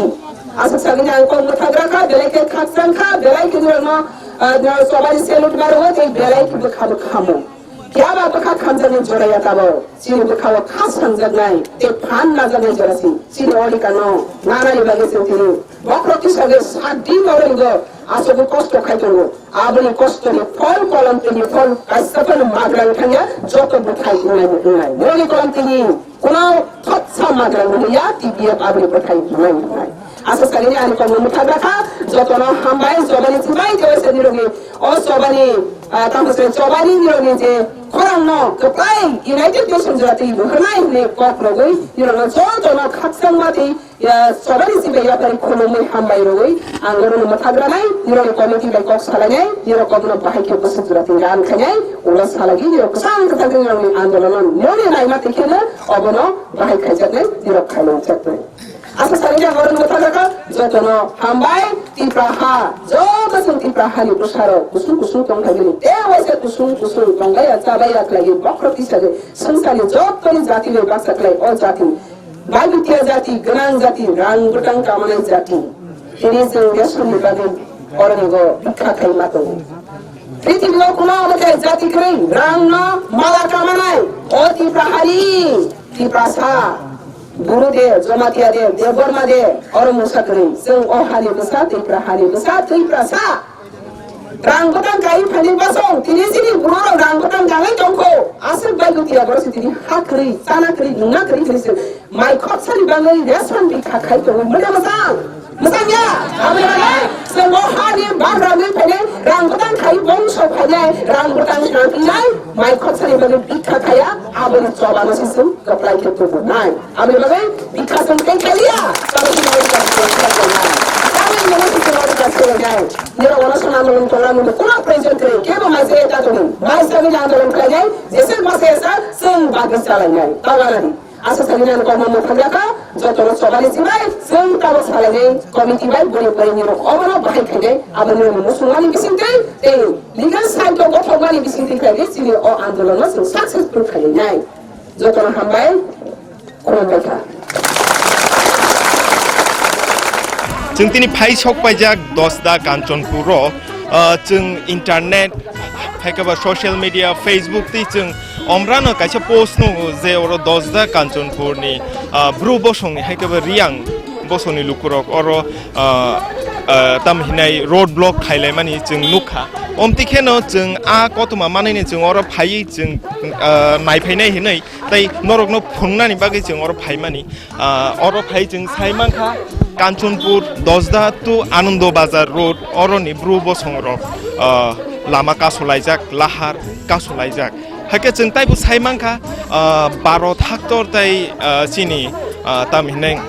Aswk sagwi ang kok bwthagra kha, belai khe khakchang kha, belai khe nirokno, ah, nirok chobani salute ma rwo, tei belai khe bwkha bwkha mo. Phiya ba bwkha khamjaknai jora ya tabok. Chini bwkha o kha sangjaknai tei phan najaknai jora si. Chini odhikar no nanani bagwi chwng tini bokhorok tisagwi sat din oro hingo aswkwi kosto khai tongo. Aboni kosto ni phol kolom tini phol kaisa phano magrang thangya joto bwthai wngnai wngnai. Nini kolom tini kuno thotsa magrang wngya T P F aboni bwthai wngnai wngnai. Aswk sagini ani kokno mwthagrakha, jotono hambai, chobani chibai, tei waisa nirokni, o chobani, ah, tamo se chobani nirokni je Borokno kwplai United Nations jora twi rohornai hwnwi kok rwgwi nirokno jotono khakchangma tei, ya, sobani sibai yapari khulumwi hambai rwgwi ang orono mwthagranai, nirokni committee bai kok salainai, nirok obono bahai khe bwswk jora twi ran khainai, ulo salaiwi nirok kwchang kwchang khe nirokni andolono noni naima twi kheno obono bahai khaijaknai nirok khailaijaknai. Asa sari jang oro nukha thangkha, jotono hambai, Tipra ha, joto chwng Tipra hani bwsarok kusung kusung tongkhaimani, tei waisa kusung kusung tongkha ya, chabaiya khlaiwi bokhorok tisagwi swngcharni jotoni jati bai baksa khlai o jati, bagwitiya jati, gwnang jati, rang bwtang kamanai jati. Tini chwng desoni bagwi oronigo bikha khaima tongo. Prithibi o kuno omo khe jati kwrwi rang no mala kamanai o Tipra hani Tiprasa, Buru de, Jamatia de, Debbarma de, oro mungsa kwrwi. Chwng o hani bwsa Tipra hani bwsa Tiprasa. Rang bwtang kai phani basong tini chini buro rok rang bwtang gangwi tongkho. Aswk bai gutiya borok se tini ha kwrwi, chana kwrwi, nungna kwrwi hinwi se. Mai khopsani bagwi ration bikha khai tongo. Mwsa mwsang. Mwsang ya. Aboni bagwi chwng o hani bagra wngwi phainai, rang bwtang khai bongso phainai, rang bwtang tangtwinai, mai khopsani bagwi bikha khaiya, aboni chobano se chwng kwplai khe tubunai. Aboni bagwi bikha chwng tei khaiya, chobani bagwi bikha chwng tei khaiya. Chobani bagwi bikha chwng tei khaiya. Nirok wano sona mulung tongra mulung kuna present khe, kebo mai se ta tongwi. Mai se wngwi lang tongwi khlainai, jesa ma se sa, chwng bagwi chalainai. Tawarani. Asa sani nang kok mamo thangya kha, jotono chobani sibai, chwng tamo salainai committee bai boni boni nirok obono bahai khainai, aboni muchungmani bisingtwi tei legal side o gothokmani bisingtwi khlainai chini o andolono chwng successful khainai. Jotono hambai, khulumbai kha. Chwng tini phai sok paijak Dosda Kanchanpur o, ah, chwng internet, hai khe ba social media, Facebook twi chwng omrano kaisa post nungo je oro Dosda Kanchanpur ni, ah, Bru bosong ni hai khe ba Riyang bosong ni lukurok oro, ah, ah, tam hinai road block khailaimani chwng nukha. Omtwi kheno chwng a kothoma manwi ni chwng oro phaiwi chwng, ah, naiphainai hinwi tei norokno phunuknani bagwi chwng oro phaimani. Ah, oro phai chwng sai mankha Kanchanpur Dosda to Anando Bazar Road, oroni Bru bosongrok, ah, lama kasolaijak, lahar kasolaijak. Haikhe chwng taibo sai mankha, ah, Bharat haktor tei, ah, chini, ah, tam hineng,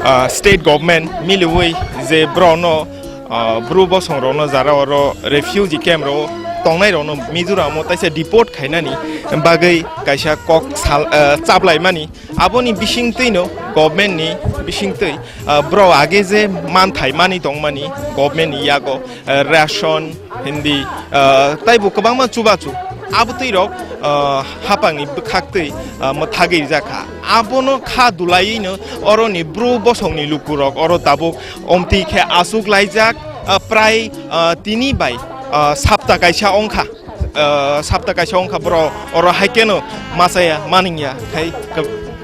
ah, state government miliwi je borokno, ah, Bru bosongrokno jara oro refugee camp rok tongnai rokno Mizoram o taisa deport khainani bagwi kaisa kok sal, ah, chaplaimani. Aboni bisingtwino government ni bisingtwi, ah, borok age je manthai mani tongmani government ni yago, ah, ration hindi, ah, taibo kwbangma chubachu. Abo twi rok, ah, hapangni bwkhaktwi, ah, mwthagwi rijak kha. Abono kha dulaiwino oroni Bru bosongni lukurok oro tabuk omtwi khe asuk laijak, ah, prai, ah, tini bai, ah, sapta kaisa ongkha. Ah, sapta kaisa wngkha borok oro hai keno machaya maningya khai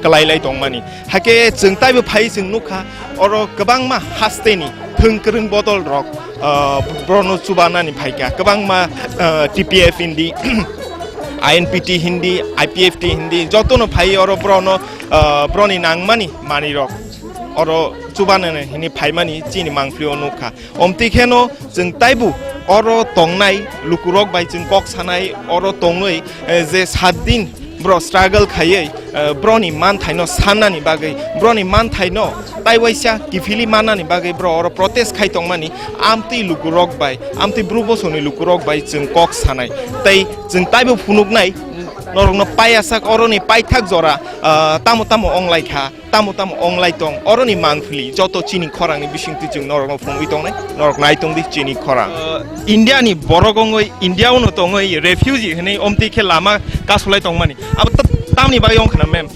kwlai lai tongmani. Haikhe chwng taibo phai chwng nukha oro kwbangma hasteni thwng kwrwng bodol rok, ah, borokno chubanani phaikha. Kwbangma, ah, T P F hindi, I N P T hindi, I P F T hindi jotono phai oro borokno, ah, borokni nangmani manwi rok oro chubanani hini phaimani chini mangpili o nukha. Omtwi kheno chwng taibo oro tongnai lukurok bai chwng kok sanai, oro tongwi, eh, je saat din borok struggle khaiwi, eh, borokni manthaino sannani bagwi, borokni manthaino taiwaisa kiphilwi mannani bagwi borok oro protest khai tongmani, amtwi lukurok bai, amtwi Bru bosongni lukurok bai chwng kok sanai. Tei chwng taibo phunuknai, norokno paiyasak oroni paithak jora, ah, tamo tamo onglaikha. Tamo tamo onglai tong, oroni mangpili joto chini khorangni bisingtwi chwng norokno phunugwi tongnai, norok nai tongdi chini khorang. Uh, India ni borok ongwi, India uno tongwi refugee hinwi omtwi khe lama kasulai tongmani. Abo ta-, tamni bagwi ongkhana, ma'am?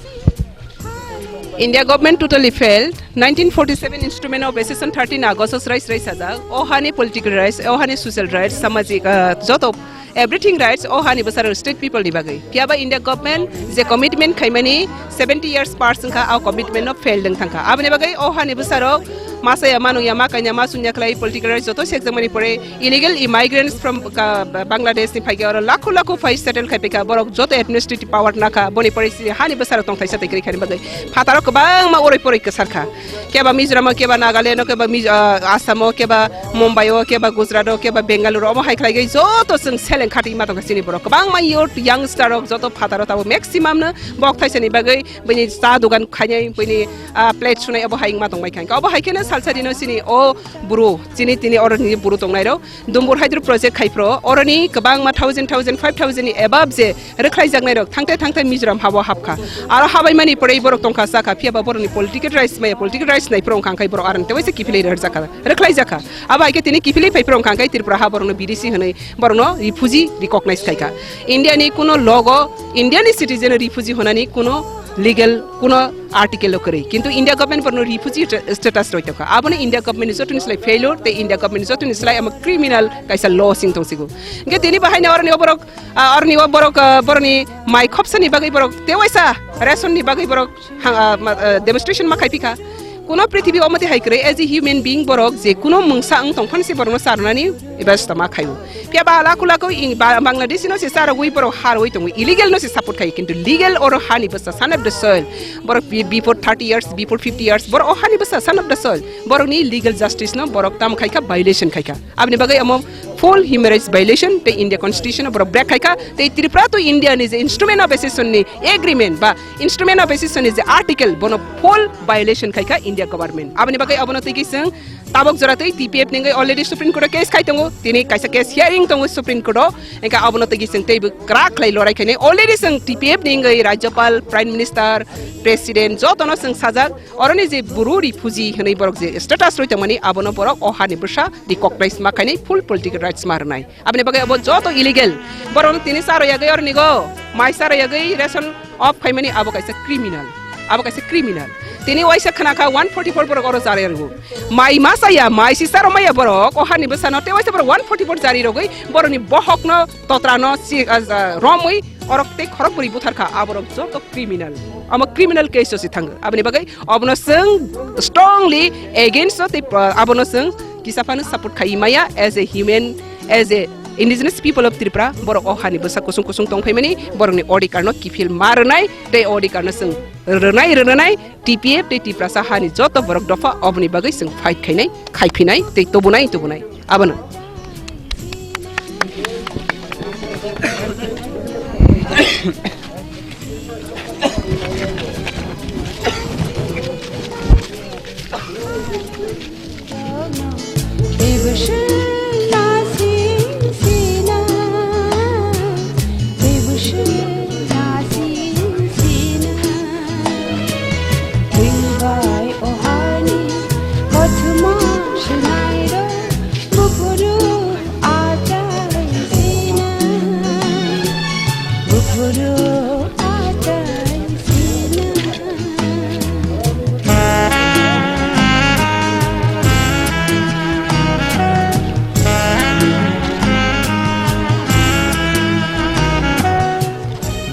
India government totally failed. Nineteen forty-seven instrument of accession thirteen August o srai srai sajak. O hani political rights, o hani social rights, samajik, uh, joto everything rights o hani bwsarok state people ni bagwi. Phiya ba India government je commitment khaimani seventy years past wngkha, o commitment no fail wng thangkha. Aboni bagwi o hani bwsarok Masa ya, manung ya, ma kanya, ma sunya khlai political rights joto sekjakmani pore illegal immigrants from ka-, Bangladesh ni phaikha, oro lakho lakho phai settle khai phaikha, borok joto administrative power nakha, boni pore sini hani bwsarok tong thaisa tei kwrwi khani bagwi phataro kwbangma oroi poroi kwsar kha. Keba Mizoram o, keba Nagaland o, keba Miz-, ah, Assam o, keba Mumbai o, keba Gujarat o, keba Bengaluru o, omo hai khlai gwi joto chwng seleng khatwi ma tongkha chini borok. Kwbangma youth, youngster rok joto phataro tabuk maximum no bok thaisani bagwi bini cha dogan khainai, bini, ah, plate sunai obo hai wngma tongbai kha. Obo hai kheno salsa dino chini o buru, chini tini oro ni buru tongnai rok. Dumbur hydro project khai phro, oroni kwbangma thousand, thousand, five thousand ni above je rwkhlaijaknai rok thangte thangte Mizoram habo hapkha. Aro habaimani pore borok tongkha chakha, phiya ba borokni political rights maya, political rights nai phro wngkha, hwnkhe borok aroni tewaisa kiphilwi rwjakha, rwkhlaijakha. Abo hai khe tini kiphilwi phai phro wngkha, hwnkhe Tripura ha borokno B D C hwnwi borokno refugee recognize khaikha. India ni kuno law o India ni citizen refugee hwnani kuno legal kuno article o kwrwi. Kintu India government borokno refugee sta-, status roi tongkha. Abono India government ni jotoni slai failure tei India government ni jotoni slai omo criminal kaisa law sing tongsigo. Hwnkhe tini bahaino oroni o borok, ah, oroni o borok, ah, boroni mai khopsani bagwi borok tewaisa ration ni bagwi borok ha-, ah, ma-, ah, demonstration ma khai phikha. Kuno prithibi o mate hai kwrwi, as a human being borok je kuno mungsa wng tongphani se borokno charwnani eba stama khaio. Phiya ba laku laku in ba-, Bangladeshi no se charogwi borok harwi tongo, illegal no se support khaio, kintu legal oro hani bwsa, son of the soil. Borok be-, before thirty years, before fifty years, borok o hani bwsa, son of the soil. Borokni legal justice no borok tam khaikha, violation khaikha. Aboni bagwi omo full human rights violation tei India Constitution o borok break khaikha, tei Tripura to India ni je Instrument of Accession ni agreement ba Instrument of Accession ni je article bono full violation khaikha India government. Aboni bagwi abono twi khe chwng tabok jora twi T P F ni wngwi already Supreme Court o case khai tongo, tini kaisa case hearing tongo Supreme Court o, engkha abono twi khe chwng teibo kwrak khlai lorai khainai. Already chwng T P F ni wngwi Rajyapal, Prime Minister, President jotono chwng sajak, oroni je buru refugee hwnwi borok je status roi tongmani, abono borok o hani bwsa recognize ma khainai, full political rights ma rwnai. Aboni bagwi abo joto illegal. Borokno tini charo yagwi oroni go mai charo yagwi ration off khaimani abo kaisa criminal. Abo kaisa criminal. Tini waisa khna kha one forty four borok oro charo yago. Mai ma chaya, mai si charo maya borok o hani bwsano tei waisa borok one forty four jari rogwi borokni bohokno totrano si-, ah, romwi orok tei khorok bwrwi buthar kha, aborok joto criminal. Omo criminal case o si thango. Aboni bagwi obono chwng strongly against o tei, ah, abono chwng kisa phano support khai maya as a human, as a indigenous people of Tripura. Borok o hani bwsa kusung kusung tong phaimani, borokni odhikar no kiphil ma rwnai tei odhikar no chwng rwnai rwnai. T P F tei Tiprasa hani joto borok dopha oboni bagwi chwng fight khainai, khaiphinai tei tubunai tubunai. Abono.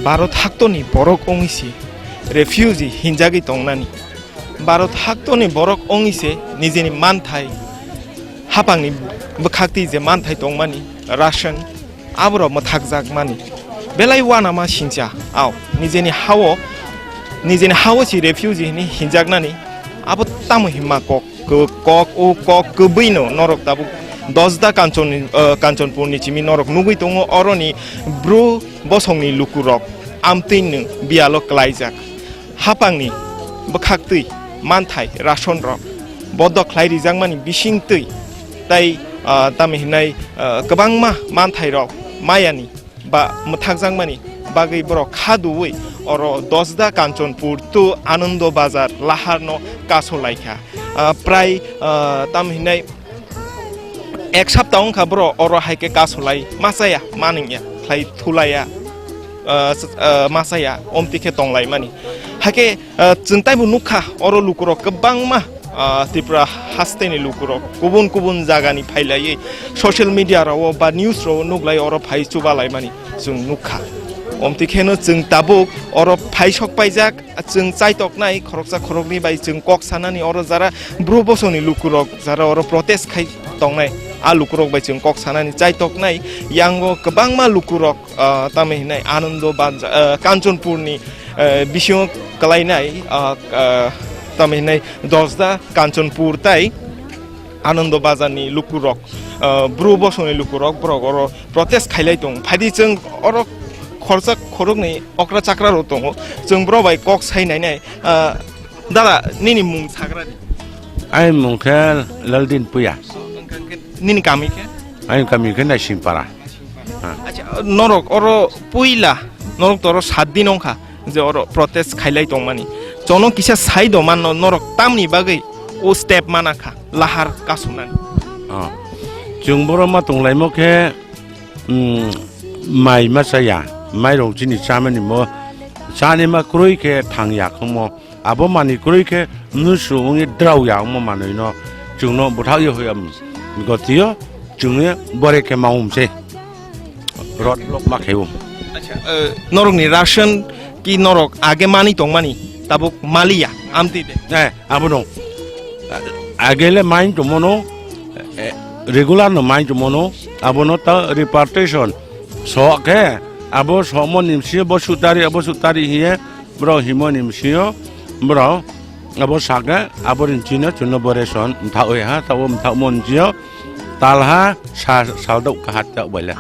Bharat haktoni borok wngwi se refugee hinjagwi tongnani. Bharat haktoni borok wngwi se nijeni manthai, hapangni bwkhaktwi je manthai tongmani, ration, aborok mwthakjakmani. Belai uanama singcha, ao, nijeni hao, nijeni hao si refugee hinwi hinjaknani, abo tamo himma kok, kok, o kok kwbwino norok tabuk Dosda Kanchon, eh, Kanchanpurni simi norok nugwi tongo, oroni bru bosongni lukurok amtwino biyalo klaijak. Hapangni bwkhaktwi manthai ration rok bodok khlai rijakmani bisingtwi tai, ah, tamo hinai, ah, kwbangma manthai rok mayani ba mwthakjakmani bagwi borok kha duwi oro Dosda Kanchanpur to Anando Bazar laharno kaso laikha. Ah, prai, ah, tamo hinai ek sapta wngkha borok oro hai khe kasolai machaya, maningya, khlai thulaiya, ah, s-, ah, machaya, omtwi khe tonglaimani. Hai khe, ah, chwng taibo nukha, oro lukurok kwbangma, ah, Tripura hasteni lukurok kubun kubun jagani phailaiwi social media rao ba news rao nuklai oro phai chubalaimani chwng nukha. Omtwi kheno chwng tabuk oro phaisok paijak, chwng chaitoknai khoroksa khoroknwi bai chwng kok sanani oro jara Bru bosongni lukurok jara oro protest khai tongnai, a lukurok bai chwng kok sanani chaitoknai. Yango kwbangma lukurok, ah, tamo hinai Anando Banja-, ah, Kanchanpurni, ah, bisingo kwlainai, ah, ah, tamo hinai Dosda, Kanchanpur tai Anando Bazarni lukurok, ah, Bru bosongni lukurok borok oro protest khailai tong. Phaidi chwng oro khorsa khoroknwi okra chakra rok tongo. Chwng borok bai kok sai nainai. Ah, dada, nini mung sagra di. Ai mung khe Laldin Puya. Hwnkhe nini kami khe? Ai kami khe Naisingpara. Acha, norok oro puila, norok to oro sat din wngkha je oro protest khailai tongmani. Chono kisa sai do manno norok tamni bagwi o step mana kha, lahar kasunani. Ah. Chwng borok ma tonglaimo khe, mm, mai ma chaya, mairok chini chamani mo, chani ma kwrwi khe thang ya khongmo. Abo manwi kwrwi khe mnusu wngwi drao ya wngmo manwino chwngno bwthakya hoya gotio chwngno bore khe ma umse. Road block ma khe um. Acha, eh, norokni ration ki norok age mani tongmani tabuk maliya amtwi de. Eh, abono. Agele main tongmano, eh, regular no main tongmano, abono ta repartition. So khe, abo somo nimsi bo sutari, abo sutari hiye, bro himo nimsio, bro, abo sake, abo rinchino, chuno bo ration, mtha oi ha, tabo mtha mon jio, talha, sa, saldok kahat ta baila.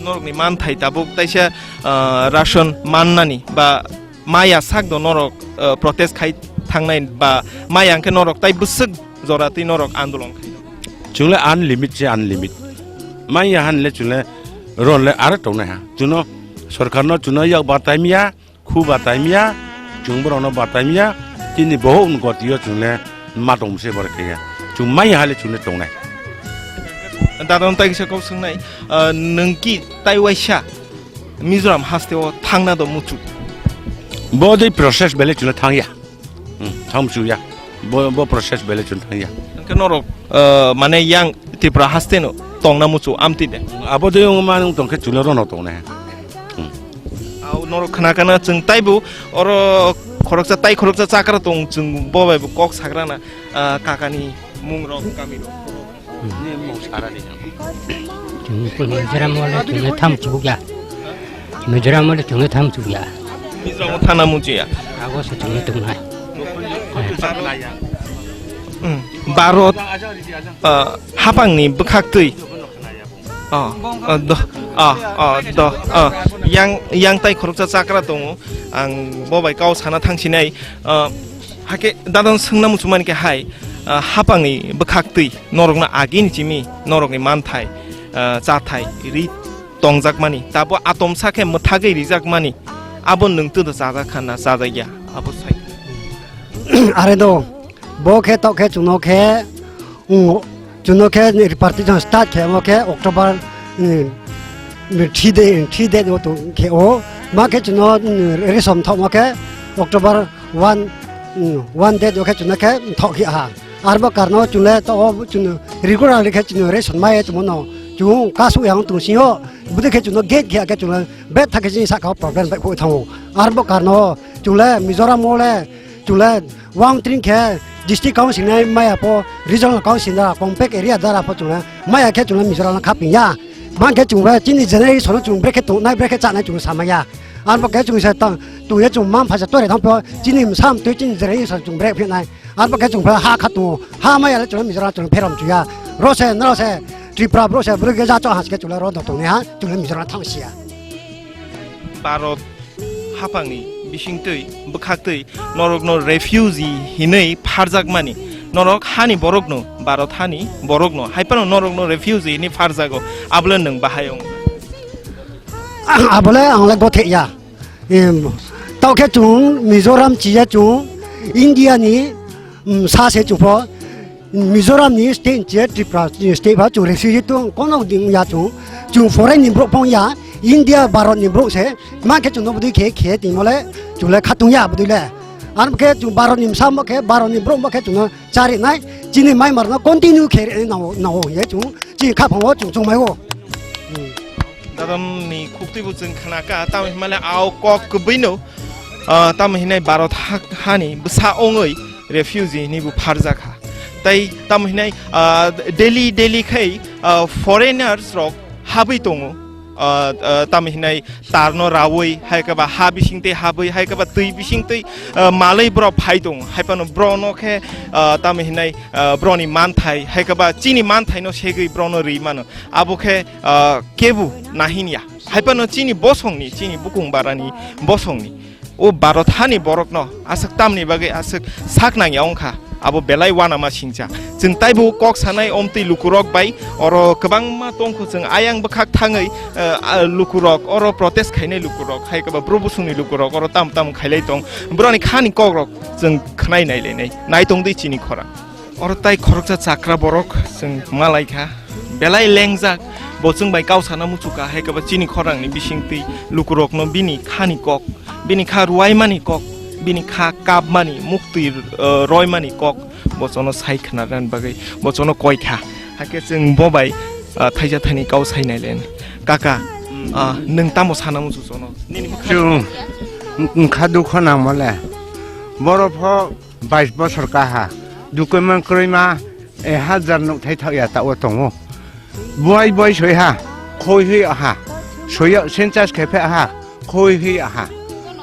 Norokni manthai tabuk taisa, ah, ration mannani ba maya sak do norok, ah, protest khai thangnai ba maya hwnkhe norok tai bwswk jora twi norok andolon khai? Chwng le unlimit se unlimit. Maya han le chwng le ron le aro tongnai ha. Chuno sorkar no chuno yak batai miya, khu batai miya, chwng borok no batai miya, tini bohok ni gotio chwng le ma tong se bor khe ya. Chwng maya ha le chwng le tongnai. Dada, nwng tai kisa kok swngnai, ah, nwng ki tai waisa Mizoram haste o thangna do muchuk? Bo dei process bele chwng le thang ya. Hmm, thang muchuk ya. Bo, bo process bele chwng thang ya. Hwnkhe norok, ah, mane yang Tripura haste no tongna muchuk amtwi de? Abo dei wng ma wng tong khe chwng le rono tongnai. Hmm. Au norok khna kana chwng taibo oro khoroksa tai khoroksa chakra tong chwng bo bai bo kok sagrana, ah, kakani mung rok kami rok. Chwng Mizoram o le chwng le tham chukya. Mizoram o le chwng le tham chukya. Mizoram o thana muchia. Ago se chwng le tongnai. Hmm. Bharat, ah, hapangni bwkhak twi. Ah, ah, do, ah, ah, do, ah. Yang, yang tai khoroksa chakra tongo. Ang bo bai kau sana thangsinai. Ah, hake dadon swngna muchungmani khe hai, ah, hapangni bwkhak twi. Norokno agini chimi norokni manthai, ah, chathai ri tongjakmani, tabo atomsa khe mwthagwi rijakmani, abo nwng twido chajak kha na chajakya? Abo sai. Are do, bo khe tok khe chwngno khe, mm, chwngno khe repartition start khe, omo khe October, mm, three day, three day o tong khe o, ma khe chwngno, mm, resom thokma khe October one, mm, one day o khe chwngno khe thok khe ha. Arbo karno chwng le to o chwng regular khe chwng ration mai tongmo no chwng kasu yang tong sio budai khe chwng gate khe khe chwng le bet thak khe chini saka problem bai phui thango. Arbo karno chwng le Mizoram o le chwng le wang tring khe district council nai maya po regional council da compact area dara po chwng le maya khe chwng le Mizoram kha pinya. Bang khe chwng le chini generation chwng brekhe tong nai brekhe cha nai chwng samaya. Arbo khe chwng se tang tong ye chwng mam phaisa tore thang po chini sam twi chini generation chwng brek phi nai. Arbo khe chwng phai ha kha tongo, ha maya le chwng Mizoram chwng pherom chuya. Rose, nrose, Tripura, rose, bwrwi khe ja chok has khe chwng le ro dotong ni ha, chwng le Mizoram thang siya. Bharat haphangni bisingtwi, bwkhaktwi norokno refugee hinwi pharjakmani, norok hani borokno, Bharat hani borokno, hai phano norokno refugee hinwi pharjago, abole nwng bahai wng? Abole ang le gothe ya. Em, tao khe chwng Mizoram chiya chwng India ni, mm, sa se chwng pho Mizoram ni state chiya Tripura ni state pha chwng refugee tong kono ding ya chwng. Chwng foreign ni borok phong ya, India Bharat ni borok se ma khe chwng no bwdwi khe khe timo le chwng le khatung ya bwdwi le. Ar khe chwng Bharat ni bwsa mo khe Bharat ni borok mo khe chwng no chari nai chini mai mar no continue khe re nao nao ye chwng chini kha phango chwng chwng mai o. Hmm. Dadon ni khuktwi bo chwng khna ka, tamo hinmale a o kok kwbwi no, ah, tamo hinai Bharat ha-, hani bwsa ongwi refugee hinwi bo pharjak kha. Tai tamo hinai, ah, daily, daily khai, ah, foreigners rok habwi tongo. Ah, ah, tamo hinai tarno rawi, hai khe ba ha bising tei habwi, hai khe ba twi bising twi, ah, malwi borok phai tongo. Hai phano borok no khe, ah, tamo hinai, ah, borok ni manthai, hai khe ba chini manthai no segwi borok no rwi mano. Abo khe, ah, kebu nahin ya. Hai phano chini bosong ni, chini bukung bara ni bosong ni. O Bharat hani borok no aswk tamni bagwi aswk sak nang ya wng kha. Abo belai uanama singcha. Chwng taibo kok sanai omtwi lukurok bai oro kwbangma tongkho chwng ayang bwkhak thangwi, eh, ah, lukurok oro protest khainai lukurok, hai khe ba bro bosongni lukurok oro tam tam khailai tong. Borokni khani kokrok chwng khwnai nai lainai. Nai tong di chini khorang. Oro tai khoroksa chakra borok chwng malai kha. Belai lengjak, bo chwng bai kau sana muchukha, hai khe ba chini khorangni bisingtwi lukurokno bini khani kok, bini kha ruwaimani kok, bini kha kapmani, muktwi, eh, roimani kok, bo chono sai khna rwna bagwi bo chono koi kha. Hakhe chwng bo bai, eh, thaisa thani kau sai nai len. Kaka, ah, nwng tamo sana muchuk chono? Nini bwkha Chwng wngkha dukho nangmale. Borok pho bais bosor kaha, document kwrwi ma, eh, hajar nukthai thok ya ta o tongo. Buai buai soi ha, khoi hui ha, soyo census khe phe ha, khoi hui ha.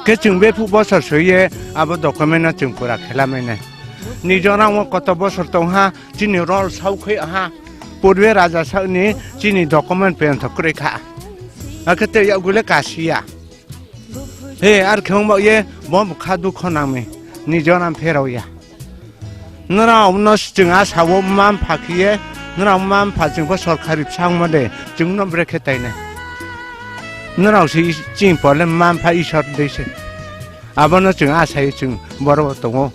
Khe chwng bephu bosor soiye abo document no chwng pura khela mai nai. Nijora o koto bosor tong ha, chini rol sau khe ha, purbe raja sakni chini document pen thok kwrwi kha. Akhe tei yagule kasiya. He, ar khe wng ba ye, bo bwkha dukho nangmi, nijora pherao ya. Nora no chwng a sao ma mpha khiye, nora ma mpha chwng pho sorkari bwsa wngma de, chwng no brekhe tainai. Nora se chini pole ma mpha Isor de se. Abono chwng a sai chwng borok tongo.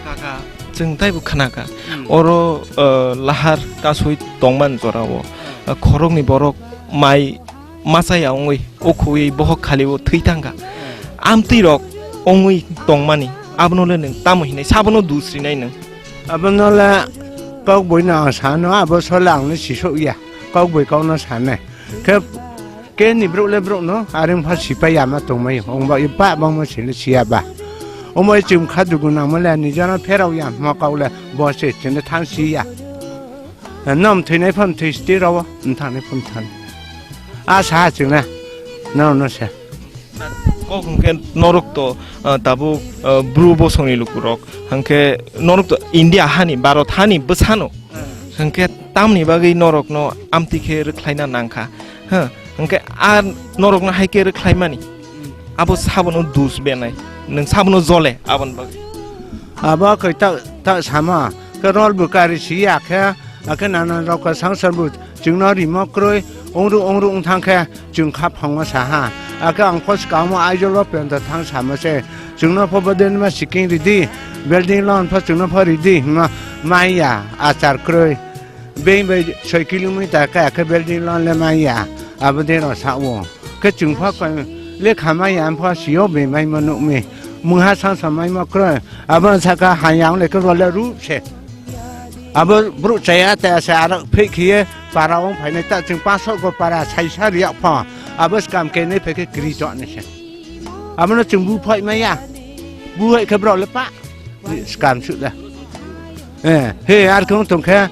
Kaka, chwng taibo khna kha. Hmm. Oro, eh, lahar kasui tongman jorao, eh, khorokni borok mai masa ya wngwi, o khwi bohok khali o thwi thang kha. Amtwi rok wngwi tongmani, abono le nwng tamo hinai, sabono dusrinai nwng? Abono le kok boi no ang sano, abo sole ang le sisok ya, kok boi kok no sanai. Khe, khe ni brouh le brouh no, are wngpha sipai ya ma tongmai, wngba i pa bangma sile siya ba. Omo i chwng kha dugu nangma le, nijora pherao ya ma kok le, bo se chwng le thang si ya. Nom thwinai phano thwi siti rwo, mthangnai phano mthangnai. A sa ha chwngna, nono se. Kok hwnkhe norok to, ah, tabuk, ah, bru bosongni lukurok, hwnkhe norok to India hani, Bharat hani bwsano. Hwnkhe tamni bagwi norokno amtwi khe rwkhlaina nangkha. Ha, hwnkhe a norokno hai khe rwkhlaimani. Abo sabono dus benai. Nwng sabono jole aboni bagwi. Abo khe ta, ta sama. Khe rol bo kari si ya khe, akhe nana rok khe sangsar bo chwngno rimo kroi, ongru ongru wng thang khe chwng kha phangma sa ha. Akhe ang pho swkangma aijolo penta thang sama se. Chwngno pho bodinma siking ridi, building loan pho chwngno pho ridi hinma maya achar kroi. Beng bai soi kilometer kaya khe building loan le maya, abo de rw sa o. Khe chwng pho lekha maya, ang pho sio beng bai ma nuk mi. Mungha sang sa mai ma kroi. Abo saka hayang le khe role rup se. Abo bru chaya ta se aro phek khiye para ong phainai ta chwng paso go para saisa riya pho. Abo skam ke ne pheke kri chok ne se. Abono chwng bu phai maya. Bu hai khe bro le pa. Skam su da. Eh, he ar kong tong khe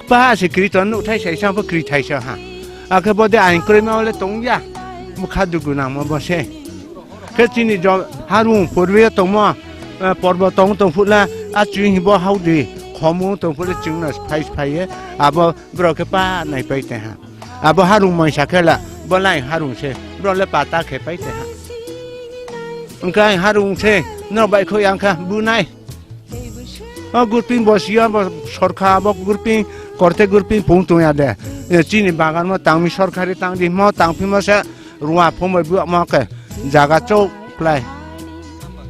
pa se kri ton nuk thai saisa pho kri thai sa ha. Akhe bo de ain kroi ma le tong ya. Mukha dugu nang ma bo se. Khe chini jo harung purbe tongmo, eh, porbo tong tong phula, a chwng hi bo hau di, khomu tong phula chwng no phai phai ye, abo bro khe pa nai pai te ha. Abo harung mai sa khe la, bo lai harung se, bro le pata khe pai te ha. Wngkha harung se, no bai kho yang kha bu nai. O gurping bo siya bo sorkha bo gurping korte gurping pung tong ya de. E, chini bagan mo tangmi sorkari tang di mo tang phi mo se ruwa phung bai buak mo ke jaga chok klai.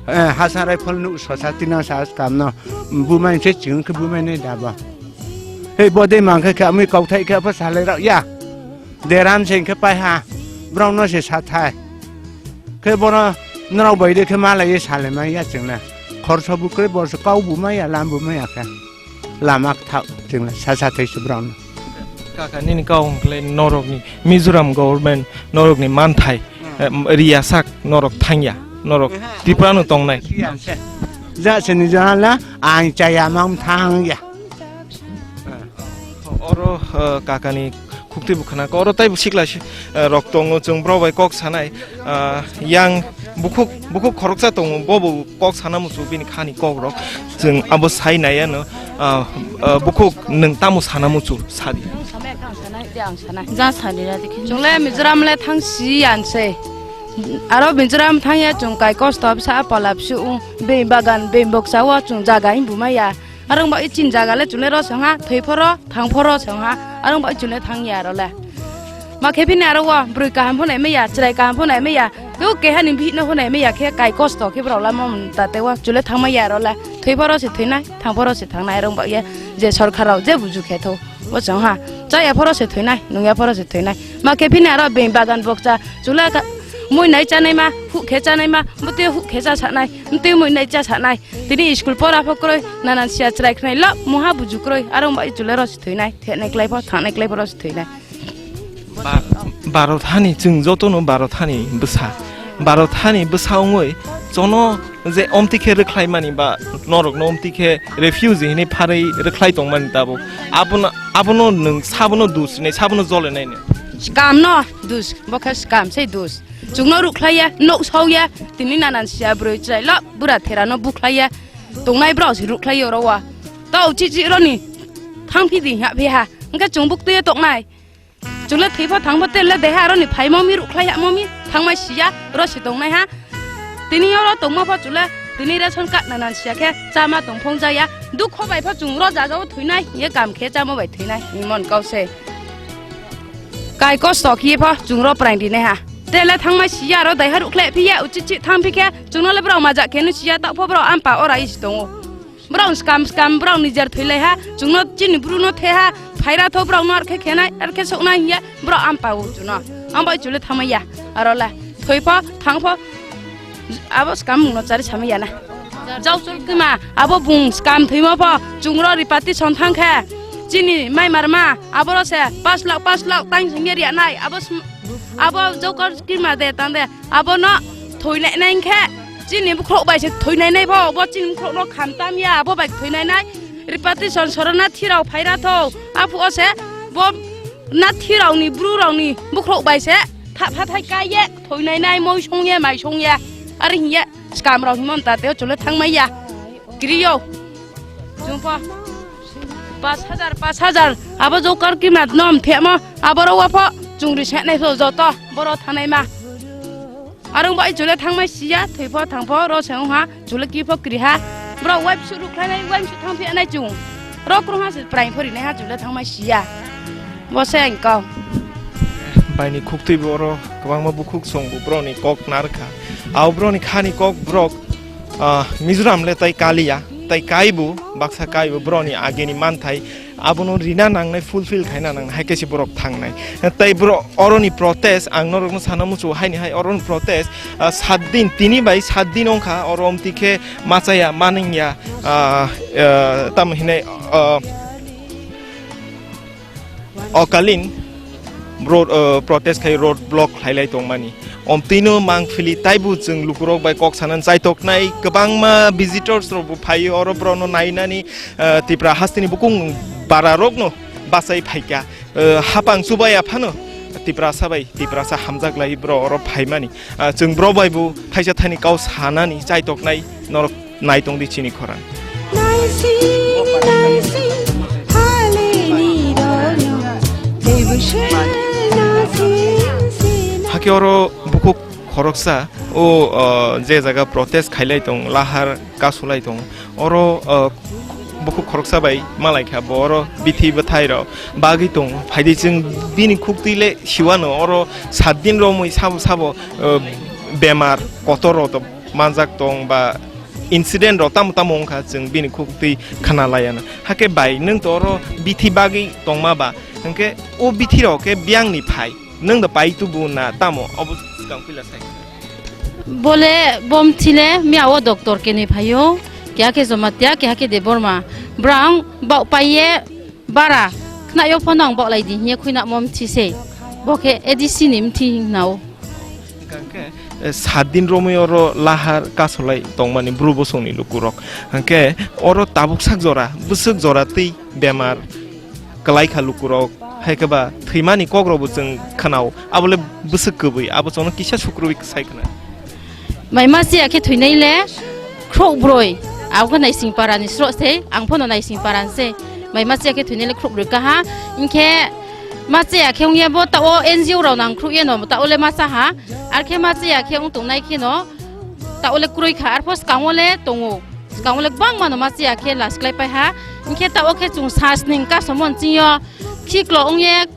E, hasa rai phol nuk sosa tina sa kam no bumai se ching ke bumai ne da ba. He bo de mang khe kha mi kau thai khe pha salai ra ya. Deram se khe pai ha, borok no se sa thai. Khe bono norok bai de khe malai ye salai ma ya chwng le. Khorsa bu kre bo se kau bu ma ya, lam bu ma ya khe. Lama kthak chwng le sa sa thai se borok no. Kaka nini kau hwnkhe norokni Mizoram government norokni manthai, eh, riyasak norok thangya, norok Tripura no tongnai. Ja se ni jana ang chaya mang thangya. Oro, eh, kakani khuktwi bwkhana oro taibo sikla si-, eh, rok tongo, chwng borok bai kok sanai, ah, yang bukhuk, bukhuk khoroksa tongo, bobo kok sana muchung bini khani kok rok, chwng abo sai nai ano, ah, ah, bukhuk nwng tamo sana muchung sadi. Ja sadi ra dikhi. Chwng le Mizoram le thang si yan se. Aro Mizoram thang ya chwng kai kosto bwsa palap su, bini bagan, bini boksa o chwng jaga himbu maya. Arong bai chin jaga le chwng le ro song ha, thwi phoro, thang phoro song ha, arong bai chwng le thang ya ro le. Ma khe phini aro o, bwrwi kaham phano emaya, chwrai kaham phano emaya, tei o keha ni bihik no phano emaya khe kai kosto khe borok lama ta tei o chwng le thang maya ro le. Thwi phoro se thwinai, thang phoro se thangnai, arong bai ye je sorkar rok je buju khe tho, o song ha. Cha ya phoro se thwinai, nung ya phoro se thwinai. Ma khe phini aro bini bagan boksa, chwng le ka-, mui nai chanai ma, huh khe chanai ma, bwtwi huh khe cha sanai, bwtwi mui nai cha sanai. Tini school pora pho kwrwi, nanan sia chwrai khnai lok, muha buju kwrwi, aro bai chwle ro si thwinai, theknai klai pho, thangnai klai pho ro si thwinai. Ba-, Bharat hani chwng joto no Bharat hani bwsa. Bharat hani bwsa wngwi chono je omti khe rwkhlai mani ba norok no omti khe refugee hinwi pharwi rwkhlai tong mani tabuk. Abono, abono nwng sabono dus hinwi sabono jole nai nw. Scam no dus, bo khe scam sei dus. Chwngno rukhlaiya, nok sauya, tini nanan sia bwrwi chwrailok bura therano bukhlaiya. Tongnai borok se rukhlaiya oro wa. Tao chichi roni thangphi di haphi ha. Hwnkhe chwng buktwi toknai. Chwngla thwipha thangpha tele deha roni phaimo mi rukhlai hamo mi thangmai siya oro se tongnai ha. Tini oro tongma pha chwle tini ration card nanan siya khe chama tongphong jaya. Dukho bai pha chwng ro jagao thwinai ye kam khe chama bai thwinai himon kau se. Kai kosto khiye pho chwngno pwraing rinai ha. Tele thangmai siya aro daiha rukhle phiya uchi chi thang phikhe chwngno le borok majak khe no siya, tokpho borok ampa ora isi tongo. Borok skam skam borok nijer thwilai ha, chwngno chini bru no the ha, phaira tho borok no arkhe khenai, arkhe soknai hiya borok ampa u chwngno. Ambai chwle thangmai ya aro le thwipho thangpho. Abo skam mungno chari samai yana. Jauchul kima, abo bung skam thwima pho, chwngro ripati son thang khe. Chini mai marma, aboro se pas lakh, pas lakh tang singye riya nai, abo sm-, abo jokar kima de tang de, abo no thoi nai nai khe. Chini bukhro bai se thoi nai nai pho, bo chini bukhro no khan tam ya, abo bai thoi nai nai. Ripati son sorona thirao phaira tho, aphu o se bo na thirao ni bru rao ni bukhro bai se tha pha thai kai ye. Thoi nai nai, moi song ye, mai song ye. Ari hiya, skam rok himon ta teo chule thang mai ya. Kiri yo. Chungpo. Pas hajar, pas hajar. Abo jokar ki mat nom the mo. Abo ro wa pho. Chungri se nai so joto. Boro thanai ma. Arung bai chule thang mai siya. Thoi pho thang pho ro se ong ha. Chule ki pho kri ha. Bro wai psu ruk khlai nai, wai psu thang phi nai chung. Ro krung ha se prai phori nai ha chule thang mai siya. Bo se ang kau. Baini khuktwi bo oro kwbangma bukhuk song bo boroni kok narwkha. Abo boroni khani kok borok, ah, Mizoram le tai kaliya, tai kaibo, baksa kaibo boroni agini manthai abono rina nangnai, fulfill khaina nangnai, hai kaisa borok thangnai. Tai borok oroni protest, ang norokno sana muchungo haini hai oroni protest, ah, sat din, tini bai sat din wngkha, oro omti khe machaya, maningya, ah, ah, tamo hinai, ah, Okalin road, uh, protest khai road block khlailai tongmani. Omtwino mangphili taibo chwng lukurok bai kok sanani chaitoknai kwbangma visitors rok bo phaio oro borokno nainani, uh, Tipra hasteni bukung bara rokno bachai phaikha. Uh, hapang chubaya phano Tiprasa bai Tiprasa hamjak lai borok oro phaimani. Ah, chwng borok bai bo thaisa thani kau sanani chaitoknai norok nai tong di chini khorang. Naising, naising, haleni rono, teibo se naising, sina. Hakhe oro bukhuk khoroksa o, ah, je jaga protest khailai tong, lahar kasulai tong, oro, ah, bukhuk khoroksa bai malai kha bo oro bithi bwthai rok bagwi tongo. Phaidi chwng bini khuktwi le siwano oro sat din romwi sabo sabo, ah, bemar kotor rok to manjak tong ba incident rok tamo tamo wngkha chwng bini khuktwi khna laiya na. Hakhe bai nwng to oro bithi bagwi tongma ba hwnkhe o bithi rok khe biyang ni phai nwng da pai tubu na tamo obo swkang puila sai. Bole bom thile miya o doctor kenwi phaio, keha khe Jamatia, keha khe Debbarma. Brang bau paiye bara. Khnayo phano ang boklai di hiye khuina mo mthi se. Bo khe A D C ni mthi hingnao. Hingkha khe, eh, sat din romwi oro lahar kasolai tongmani bru bosongni lukurok. Hingkhe oro tabuk sak jora, bwswk jora twi bemar kwlai kha lukurok. Hai khe ba thwimani kokrokbo chwng khwnao. Abole bwswk kwbwi, abo chwngno kisa sukrubwi sai khna. Mai masiya khe thwinai le khrouh broi. Abo khe naising parani sro se, ang phano naising parani se. Mai masiya khe thwinai le khrouh broi kaha. Hingkhe masiya khe wngya bo ta o N G O rao nang khrouh ye no, ta o le masa ha. Ar khe masiya khe wng tongnai khe no, ta o le kroi kha, ar pho swkang o le tongo. Swkang o le kwbangma no masiya khe last klai pai ha. Hingkhe ta o khe chwng sasning kasomon chingyo khiklo wngye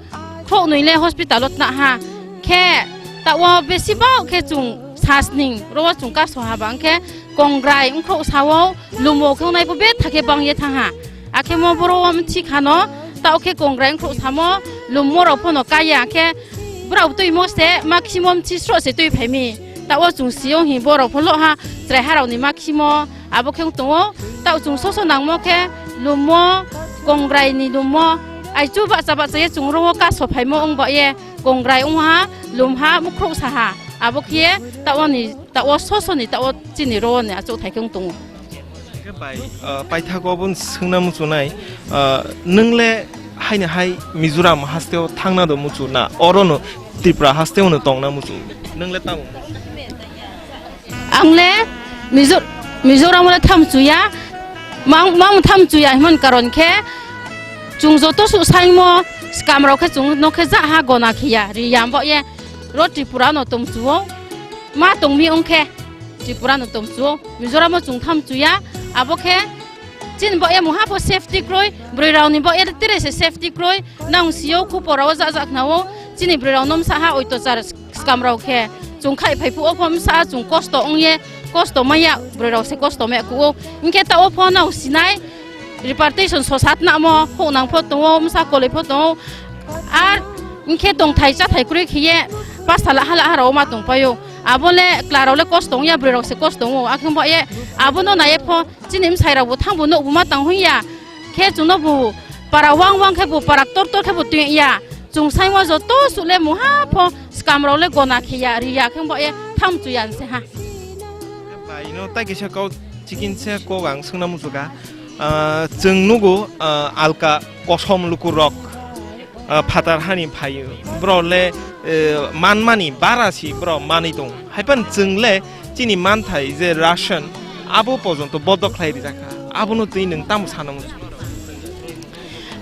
khrouh nwi le hospital o tna ha. Khe ta o besi bak khe chwng sasning ro o chwng kaso ha bang khe kongrai wngkhrouh sao lumo khe wngnai pho betha khe bang ye thang ha. Akhe mo boro o mthi khano ta o khe kongrai wngkhrouh samo lumo rok phano kaya khe brao twi mo se maximum thi sro se twi phai mi. Ta o chwng sio hi borok pho lo ha chwrai ha rok ni maximum. Abo khe wng tongo, ta chwng soso nangmo khe lumo, kongrai ni lumo, ai chu bacha bacha ye chwng ro o kaso phaimo wng ba ye, kongrai wng ha, lum ha, mukhrouh sa ha, abo khe ye ta o ni, ta o soso ni, ta o chini ro o ni achuk thai khe wng tongo. Hingkhe bai, ah, paithago obo swngna muchunai, ah, nwng le haino hai Mizoram haste o thangna do muchu na, oro no Tripura haste o no tongna muchu, nwng le tamo? Ang le Mizo-, Mizoram le tham chuya, mang, mang tham chuya himon karon khe, chwng joto su saimo, swkam rok khe chwng no khe ja ha gona khiya, ri ya bo ye, ro Tripura no tong chuo, ma tong mi ong khe, Tripura no tong chuo, Mizoram o chwng tham chuya, abo khe, chini bo ye mungha pho safety kroi, broi rao ni bo ye tere se safety kroi, nang sio khu pora o ja ja khna o, chini broi rao nom sa ha oito char. Swkam rok khe chwng khai phai phuo phom sa chwng kosto wng ye, kosto maya broi rok se kosto me kuo. Hingkhe ta o phone no sinai repatriation so sat namo phone nang pho tongo, msa koloi pho tongo. Ar hingkhe tong thai cha thai kwrwi khiye pasta laha laha rok ma tong paio. Abo le kla rok le kosto wng ya, broi rok se kosto wngo. Akhung bo ye abo no nai pho chini msai rok bo thang bo nuk bo ma tang hung ya. Khe chwngno bo para wang wang khe bo para tor tor khe bo twi ya. Chwng saimo joto sule mungha pho swkam rok le gona khe ya, ri ya khe bo ye tham chu ya se ha. Bai no tai kisa kau chikin se kok ang swngna muchukha. Ah, chwng nugo, ah, alka kosom luku rok, ah, phatar hani phaio. Bro le, eh, manmani bara si bro manwi tong. Haipan chwng le chini manthai je ration abo pojonto bodok khlai rijak kha. Abono twi nwng tamo sana muchuk?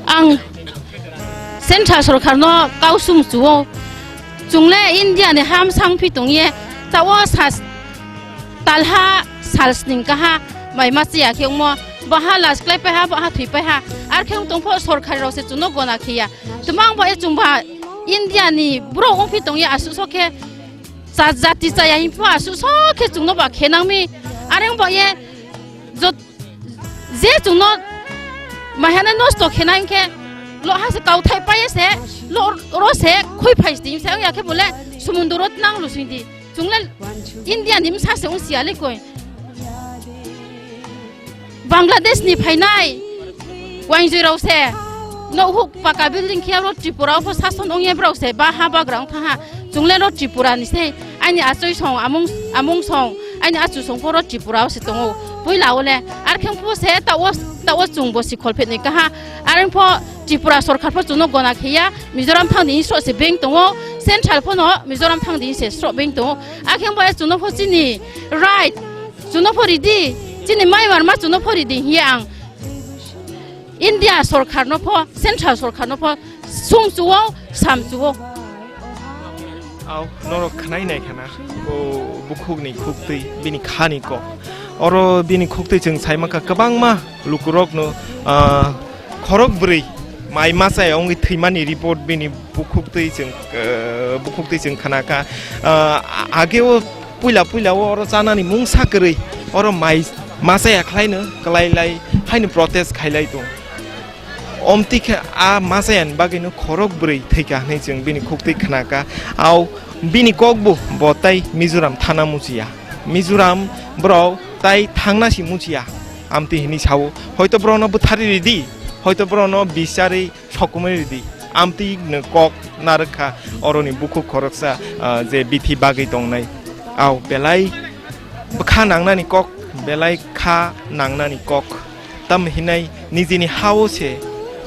Ang central sorkar no kau sum chuo. Chwng le India ni ham sang phi tong ye. Ta o sas talha sal sning kaha mai ma chiya khe ongmo. Baha las klai pai ha, baha thwi pai ha. Ar khe ong tong pho sorkar rok se chwng no gona khe ya. Twmang bo e chwng ba India ni bro ong phi tong ye asu so khe. Cha jati chaya himphua suso khe chwngno ba khenangmi. Areng bo ye jot-, je chwngno maihana nosto khenai hwnkhe lo ha se kauthai paye se lo ro se khoi phai sidi se ya khe bole sumundro tnang lusing di. Chwngle India ni msa se ungsi ale koi. Bangladesh ni phainai wainjwi rok se nohuk paka building khe ro Tripura o pho sason ongya borok se ba ha bagra ong tha ha. Chwngle ro Tripura ni se aini achoi song amung, amung song aini achu song pho ro Tripura o se tongo. Puila o le ar khe pho se ta o, ta o chwng bo si kholphet ni kaha. Ar pho Tripura sorkar pho chwngno gona khe ya, Mizoram thang di sro se beng tongo, central pho no Mizoram thang di se sro beng tongo. A khe bo chwngno pho chini right, chwngno pho ridi, chini mai mar ma chwngno pho ridi hiya ang India sorkar no pho, central sorkar no pho sum chuo, sam chuo. Au, norok khnai nai khana, o bukhuk ni khuktwi, bini kha ni kok. Oro bini khuktwi chwng sai mankha kwbangma lukurokno, ah, khorok bwrwi mai machaya wngwi thwimani report bini bukhuktwi chwng, ah, bukhuktwi chwng khnakha. Ah, age o puila puila o oro chanani mungsa kwrwi, oro mai machaya khlaino kwlai lai haino protest khailai tong. Omtwi khe a machayani bagwino khorok bwrwi thwikha hwnwi chwng bini khuktwi khnakha. Au bini kokbo bo tai Mizoram thana muchiya. Mizoram borok tai thangna si muchiya. Amtwi hwnwi sao. Hoito borokno bwtharwi ridi. Hoito borokno bisari sokomwi ridi. Amtwi no kok narwkha oroni bukhuk khoroksa, ah, je bithi bagwi tongnai. Au belai bwkha nangnani kok, belai kha nangnani kok. Tam hinai nijini hao se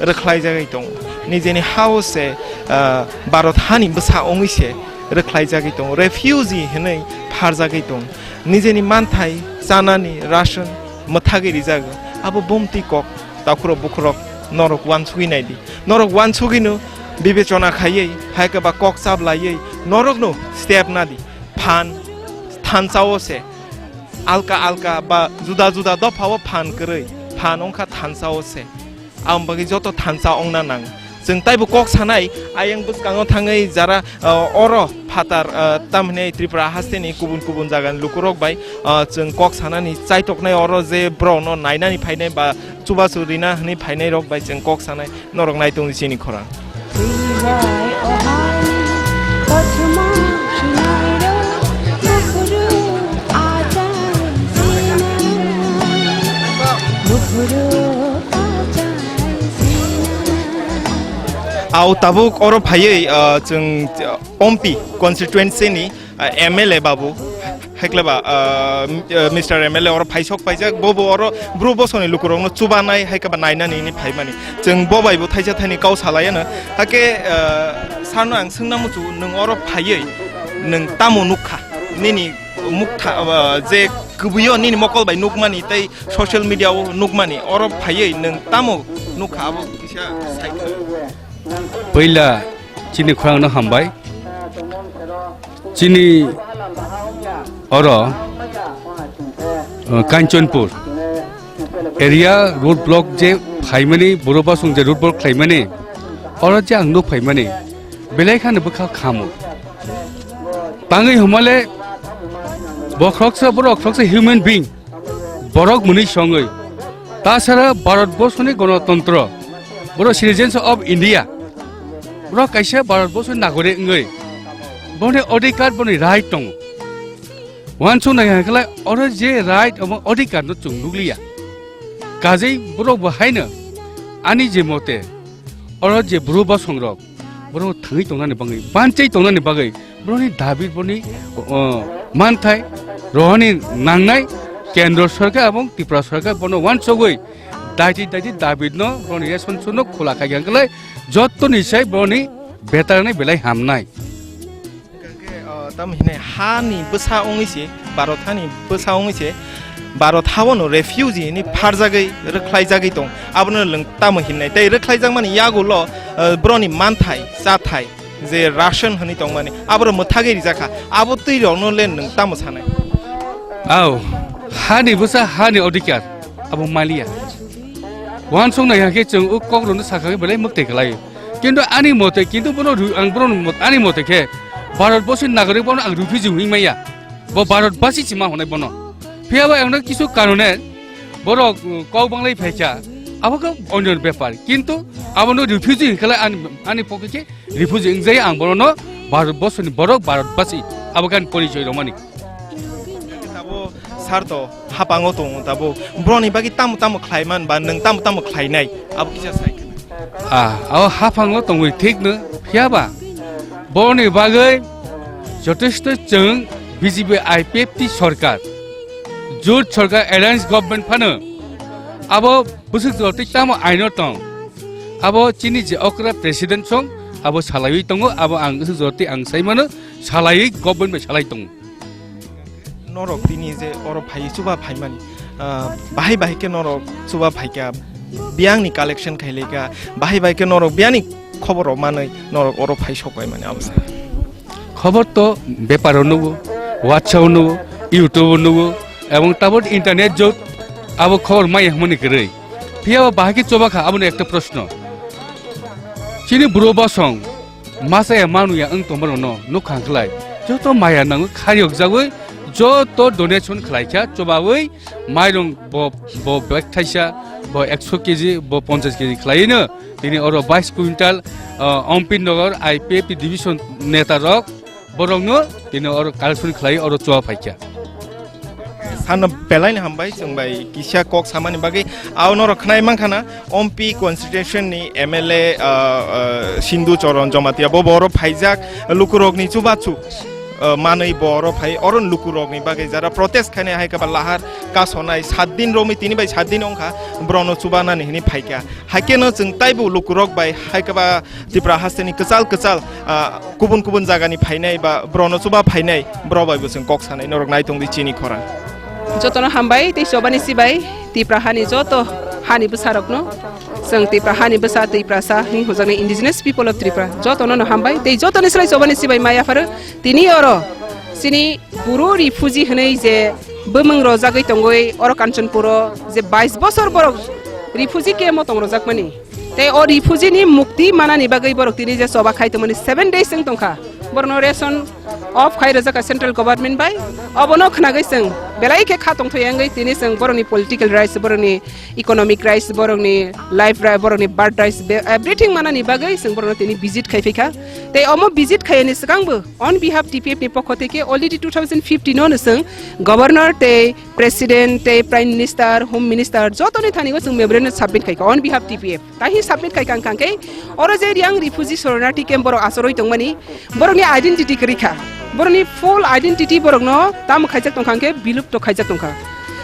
rwkhlaijagwi tongo. Nijini hao se, ah, Bharat hani bwsa wngwi se rwkhlaijagwi tongo. Refugee hinwi pharjagwi tongo. Nijini manthai chanani ration mwthagwi rijago. Abo bumtwi kok takhurok bukhurok norok wansugwi naidi. Norok wansugwino bibechona khaiwi, hai khe ba kok chablaiwi norokno step nadi. Phan thansa-o se alka alka ba juda juda dopha-o phan kwrwi, phan wngkha thansa-o se. Aboni bagwi joto thansa wngna nang. Chwng taibo kok sanai, ayang bwskango thangwi jara, uh, oro phatar, uh, tamhinai Tripura hasteni kubun kubun jagani lukurok bai, uh, chwng kok sanani chaitoknai oro je borokno nainani phainai ba chubachu rina hwnwi phainairok bai chwng kok sanai. Norok nai tongdi chini khorang. Au tabuk oro phaiwi, ah, chwng, ah, Ompi constituency ni, ah, M L A babu. Haikleba, ah, m-, ah, Mister M L A oro phaisok paijak, bo bo oro bru bosongni lukurokno chubanai, haikhe ba nainani hwnwi phaimani. Chwng bo bai bo thaisa thaini kau salaiano. Hakhe, ah, sarno ang swngna muchungo, nwng oro phaiwi nwng tamo nukha? Nini muktha, ah, je kwbwio nini mokol bai nukmani tei social media o nukmani, oro phaiwi nwng tamo nukha abo kisa sai kha. Puila chini khorangno hambai. Chini oro, uh, Kanchanpur area road block je phaimani, boro bosong je road block khlaimani, oro je ang nuk phaimani, belai kheno bwkha khamu. Tangwi hwnmale bo khoroksa, borok khoroksa human being. Borok mwnwi songwi, tasara Bharat Borshoni Gonotontro, borok citizens of India, borok kaisa Bharat Borshoni nagorik wngwi, boni odhikar, boni right tongo. Uansuk nai hwnkhe lai oro je right omo odhikar no chwng nukliya. Kajei borok bo haino ani je mote oro je bru bosong rok, borok thangwi tongnani bagwi, banchai tongnani bagwi, borokni dabi, borokni, o, manthai rohorni nangnai kendro sorkar ebong Tripura sorkar bono uansugwi daiti daiti dabi no borokni ration no khula khai kha, hwnkhe lai jottoni sai borokni betarnai belai hamnai. Hwnkhe, o, tamo hinai hani bwsa wngwi se, Bharat hani bwsa wngwi se, Bharat hao no refugee hinwi pharjagwi, rwkhlaijagwi tong. Abono nwng tamo hinnai? Tei rwkhlaijakmani yagulo, o, borokni manthai, chathai, je ration hinwi tongmani, aboro mwthagwi rijak kha. Abo twi rokno le nwng tamo sanai? Au, hani bwsa, hani odhikar, abo maliya. Uansuk nai hwnkhe chwng o kok rokno sakha khe belai mwktwi kwlaio. Kintu ani mote, kintu bono ru-, ang bono mot-, ani mote khe Bharat Borshoni nagorik bono ang refugee hwnwi maya. Bo Bharat basi sima hwnwi bono. Phiya ba ang kisu karone borok, uh, kok banglai phaikha. Abo khe onyo bepar. Kintu abono refugee hwnkhe lai ani, ani pokhe khe refugee wngjaya, ang bono Bharat Borshoni borok Bharat basi. Abo khe ani porichoi romani. Tabo sar to hapango tongo tabo. Borokni bagwi tamo tamo khlai man ba nwng tamo tamo khlainai? Abo kisa sai khna. Ah, abo haphango tongwi thik no, phiya ba borokni bagwi jotesto chwng B J P I P F T sorkar, jut sorkar, alliance government phano abo bwswk jotoi tamo aino tong. Abo chini je okra president song abo salaiwi tongo, abo ang bwswk jotoi ang sai mano, salaiwi government bai salai tongo. Norok tini je oro phai chuba phaimani, ah, bahai bahai khe norok chuba phaikha, biyangni collection khailaikha, bahai bahai khe norok biyangni khobor rok manwi norok oro phai sok paimani abo sa. Khobor to bepar o nugo, WhatsApp o nugo, YouTube o nugo, ebong tabuk internet jot abo khobor maya hwnmani kwrwi. Phiya ba bahai khe chuba kha aboni ekta proshno. Chini buro bosong masa ya manu ya wng tongma rokno nukha hwnkhlai joto maya nangwi kharyok jagwi joto donation khlai kha, chubawi mairung bo, bo bag thaisa, bo ekso K G, bo ponchash K G khlaiwi no tini oro bais quintal, ah, Ompit Nagar I P F T division neta rok borokno tini oro collection khlai oro chuba phaikha. Sano belai ni hambai, chwng bai kisa kok samani bagwi. Ao norok khnai mankha na, Ompi constituency ni M L A, ah, ah, Sindhu Charan Jamatia bo boro phaijak, lukurok ni chubachu, ah, manwi boro phai, oro lukurok ni bagwi jara protest khainai hai khe ba lahar kasonai, sat din romwi tini bai sat din wngkha, borok no chubanani hwnwi phaikha. Haikhe no chwng taibo lukurok bai hai khe ba Tripura hasteni kwchal kwchal, ah, kubun kubun jagani phainai ba borokno chuba phainai, borok bai bo chwng kok sanai, norok nai tong di chini khorang. Jotono hambai tei chobani sibai Tripura hani joto hani bwsarokno, chwng Tripura hani bwsa, Tiprasa hwnwi hwnjaknai Indigenous People of Tripura, jotono no hambai tei jotoni slai chobani sibai maya pharo tini oro chini Bru refugee hwnwi je bumung rojagwi tongwi oro Kanchanpuro je bais bosor borok refugee camp o tong rojakmani. Tei o refugee ni mukti manani bagwi borok tini je choba khai tongmani seven days wng tongkha. Borokno ration off khai rwjakha central government bai. Obono khnagwi chwng belai khe kha tongthoi wngwi tini chwng borokni political rights, borokni economic rights, borokni life ri-, borokni birth rights, be-, everything manani bagwi chwng borokno tini visit khai phaikha. Tei omo visit khaiyani swkangbo on behalf T P F ni pokho theke already two thousand fifteen no chwng governor tei President tei Prime Minister, Home Minister jotoni thani o chwng memorandum submit khaikha on behalf T P F. Tahi submit khaikha wngkha khe oro je Reang refugee shoronarthi camp borok achorwi tongmani, borokni identity kwrwi kha. Borokni full identity borokno tamo khaijak tongkha khe bilupto khaijak tongkha.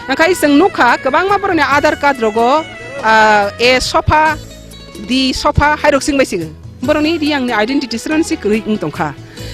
Wngkha chwng nukha kwbangma borokni Aadhaar card rogo, ah, A sopha, D sopha hairok singbai sigo. Borokni Reang ni identity sransi kwrwi wng tongkha.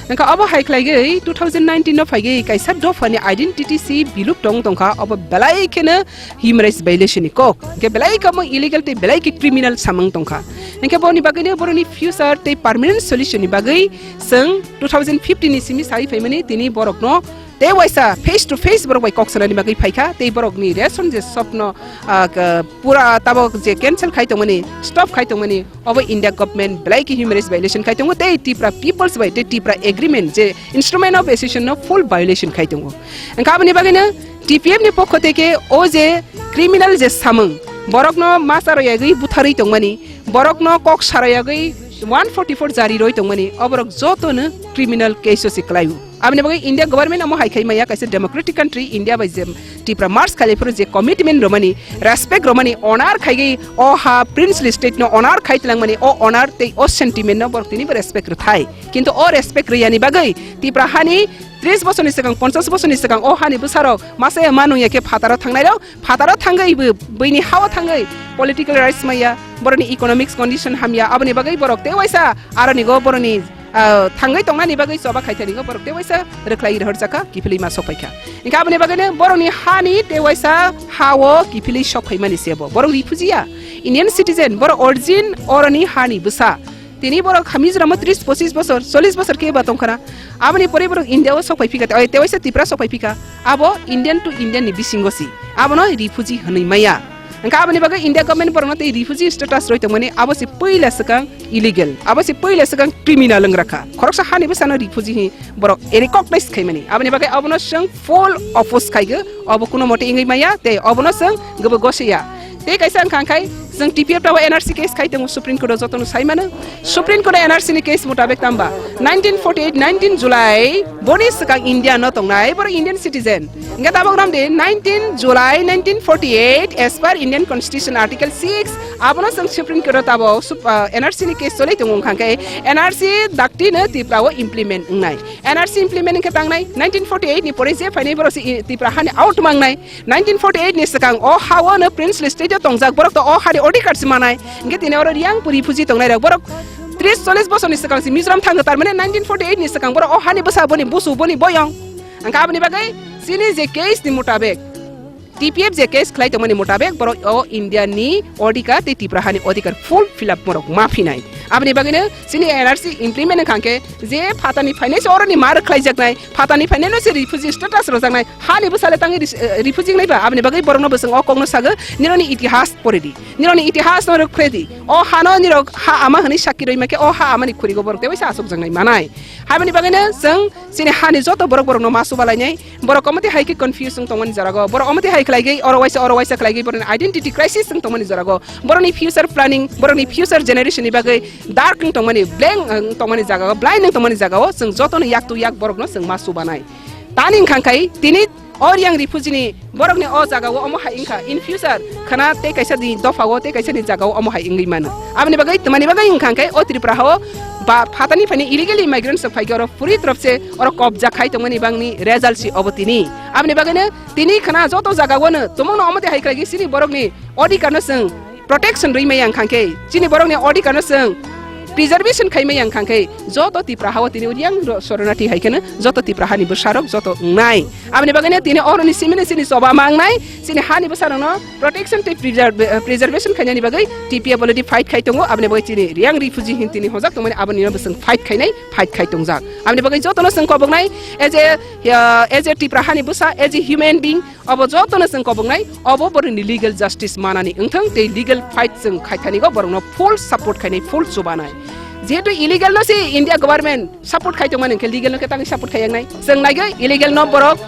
Wngkha obo hai khlaigwi two thousand nineteen no phaigwi kaisa dophani identity si bilup tong tongkha, obo belai kheno human rights violation ni kok. Hwnkhe belai kamo illegal tei belai khe criminal samung tongkha. Hwnkhe boni bagwino borokni future tei permanent solution ni bagwi chwng two thousand fifteen ni simi sai phaimani tini borokno tei waisa face to face borok bai kok sanani bagwi phaikha, tei borokni ration je sopno, ah, ka-, pura tabok je cancel khai tongmani, stop khai tongmani, obo India government belai khe human rights violation khai tongo, tei Tripura peoples bai, tei Tripura agreement je instrument of association no full violation khai tongo. Wngkha aboni bagwino T P F ni pokho theke o je criminal je samung, borokno masa royagwi butharwi tongmani, borokno kok sarayagwi one forty-four jari roi tongmani, oborok jotono criminal case o se kwlaio. Aboni bagwi India government omo hai khai maya, kaisa democratic country India bai je Tripura merge khailai phuru je commitment romani, respect romani, honor khaigwi o ha princely state no honor khai tlangmani, o honor tei o sentiment no borok tini bo respect rwthai. Kintu o respect rwiyani bagwi Tripura hani tris bosorni swkang, ponchas bosorni swkang o hani bwsarok masa ya manung ya khe phataro thangnai rok, phataro thangwi bo buini hao thangwi political rights maya, borokni economics condition hamya, aboni bagwi borok tei waisa aroni go borokni, ah, thangwi tongnani bagwi choba khaithani go borok tei waisa rwkhlai rohorjakha, kiphilwi ma sokphaikha. Hwnkhe aboni bagwino borokni hani tei waisa hao kiphilwi sokphaimani se bo. Borok refugee ya, Indian citizen, borok origin oroni hani bwsa. Tini borok ha Mizoram o tris pochis bosor, chollish bosor khe ba tongkhana. Aboni pore borok India o sokphai phikha, oi, tewaisa Tripura sokphai phikha. Abo Indian to Indian ni bisingo si. Abono refugee hwnwi maya. Hwnkhe aboni bagwi India government borokno tei refugee status roi tongmani abo se puila swkang illegal. Abo se puila swkang criminal wng rakha. Khoroksa hani bwsano refugee hi borok recognize khaimani. Aboni bagwi abono chwng full oppose khaigo. Obo kuno mote wngwi maya tei obono chwng gobo gosiya. Tei kaisa wngkha khai chwng T P F tabok N R C case khai tongo Supreme Court o, jotono sai mano. Supreme Court o N R C ni case mutabek tamba nineteen forty-eight, nineteen July boni swkang India no tongnai borok Indian citizen. Hwnkhe tabok ram de nineteen July nineteen forty-eight as per Indian Constitution Article six, abono chwng Supreme Court o tabok sup-, ah, N R C ni case cholai tongo wngkha khe N R C dakti no Tripura o implement wngnai. N R C implement wngkhe tangnai nineteen forty-eight ni pore je phainai borok se i-, Tripura hani out mangnai. Nineteen forty-eight ni swkang o ha-o no princely state o tongjak, borok to o hani odhikar se manai. Hwnkhe tini oro Reang refugee tongnai rok, borok tris chollish bosor ni swkang se Mizoram thango, tar mane nineteen forty-eight ni swkang borok o hani bwsa, boni busu, boni boyong. Hwnkhe aboni bagwi chini je case ni mutabek, T P F je case khlai tongmani mutabek borok o India ni odhikar tei Tripura hani odhikar full fill up borok ma phinai. Aboni bagwino chini N R C implement wngkha khe je phatani phainai se oroni ma rwkhlaijaknai, phatani phainai no se refugee status rwjaknai, hani bwsale tangwi ris-, eh, refugee wngnai ba, aboni bagwi borokno bwswng o kokno sago, nironi itihas pore di, nironi itihas no rwkphre di, o hano nirok ha ama hwnwi sakki rwima khe o ha amani khurigo borok tewaisa achukjaknai manai. Habini bagwino chwng chini hani joto borok borokno ma chubalainai, borok omo twi hai khe confuse wng tongmani jora go, borok omo twi hai khlai gwi oro waisa oro waisa khlai gwi borokni identity crisis wng tongmani jora go, borokni future planning, borokni future generation ni bagwi dark wng tongmani, blank wng tongmani jaga o, blind wng tongmani jaga o chwng jotono yak to yak borokno chwng ma chubanai. Tani wngkha khai tini O Reang refugee ni borok ni o jaga o omo hai wngkha, in future khana tei kaisa ni dopha o tei kaisa ni jaga o omo hai wngwi mano. Aboni bagwi, twmani bagwi wngkha khe o Tripura ha o ba phatani phaini illegal immigrants rok phaikhe oro puri torop se oro kobja khai tongmani bangni result si obo tini. Aboni bagwi no tini khana joto jaga o no tumung no omo tei hai khlai chini borok ni odhikar no chwng protection rwi maya wngkha khe, chini borokni odhikar no chwng preservation khai maya wngkha khe, joto Tipra ha o tini Reang ro-, Soronarthi hai kheno joto Tipra hani bwsarok joto wngnai. Aboni bagwi no tini oroni simini chini choba ma wngnai, chini hani bwsarok no protection tei preserve-, eh, preservation khainani bagwi T P F already fight khai tongo, aboni bagwi chini Reang refugee hin tini hojak tongmani aboni no bwswng fight khainai, fight khai tongjak. Aboni bagwi joto no chwng koboknai as a, uh, as a Tipra hani bwsa, as a human being, Obo jotono chwng koboknai, obo borokni legal justice manani wngthang tei legal fight chwng khaithanigo borokno full support khainai, full chubanai. Jehetu illegal no se India government support khai tongmani hwnkhe legal no khe tangwi support khaijaknai? Chwng naigwi illegal no borok,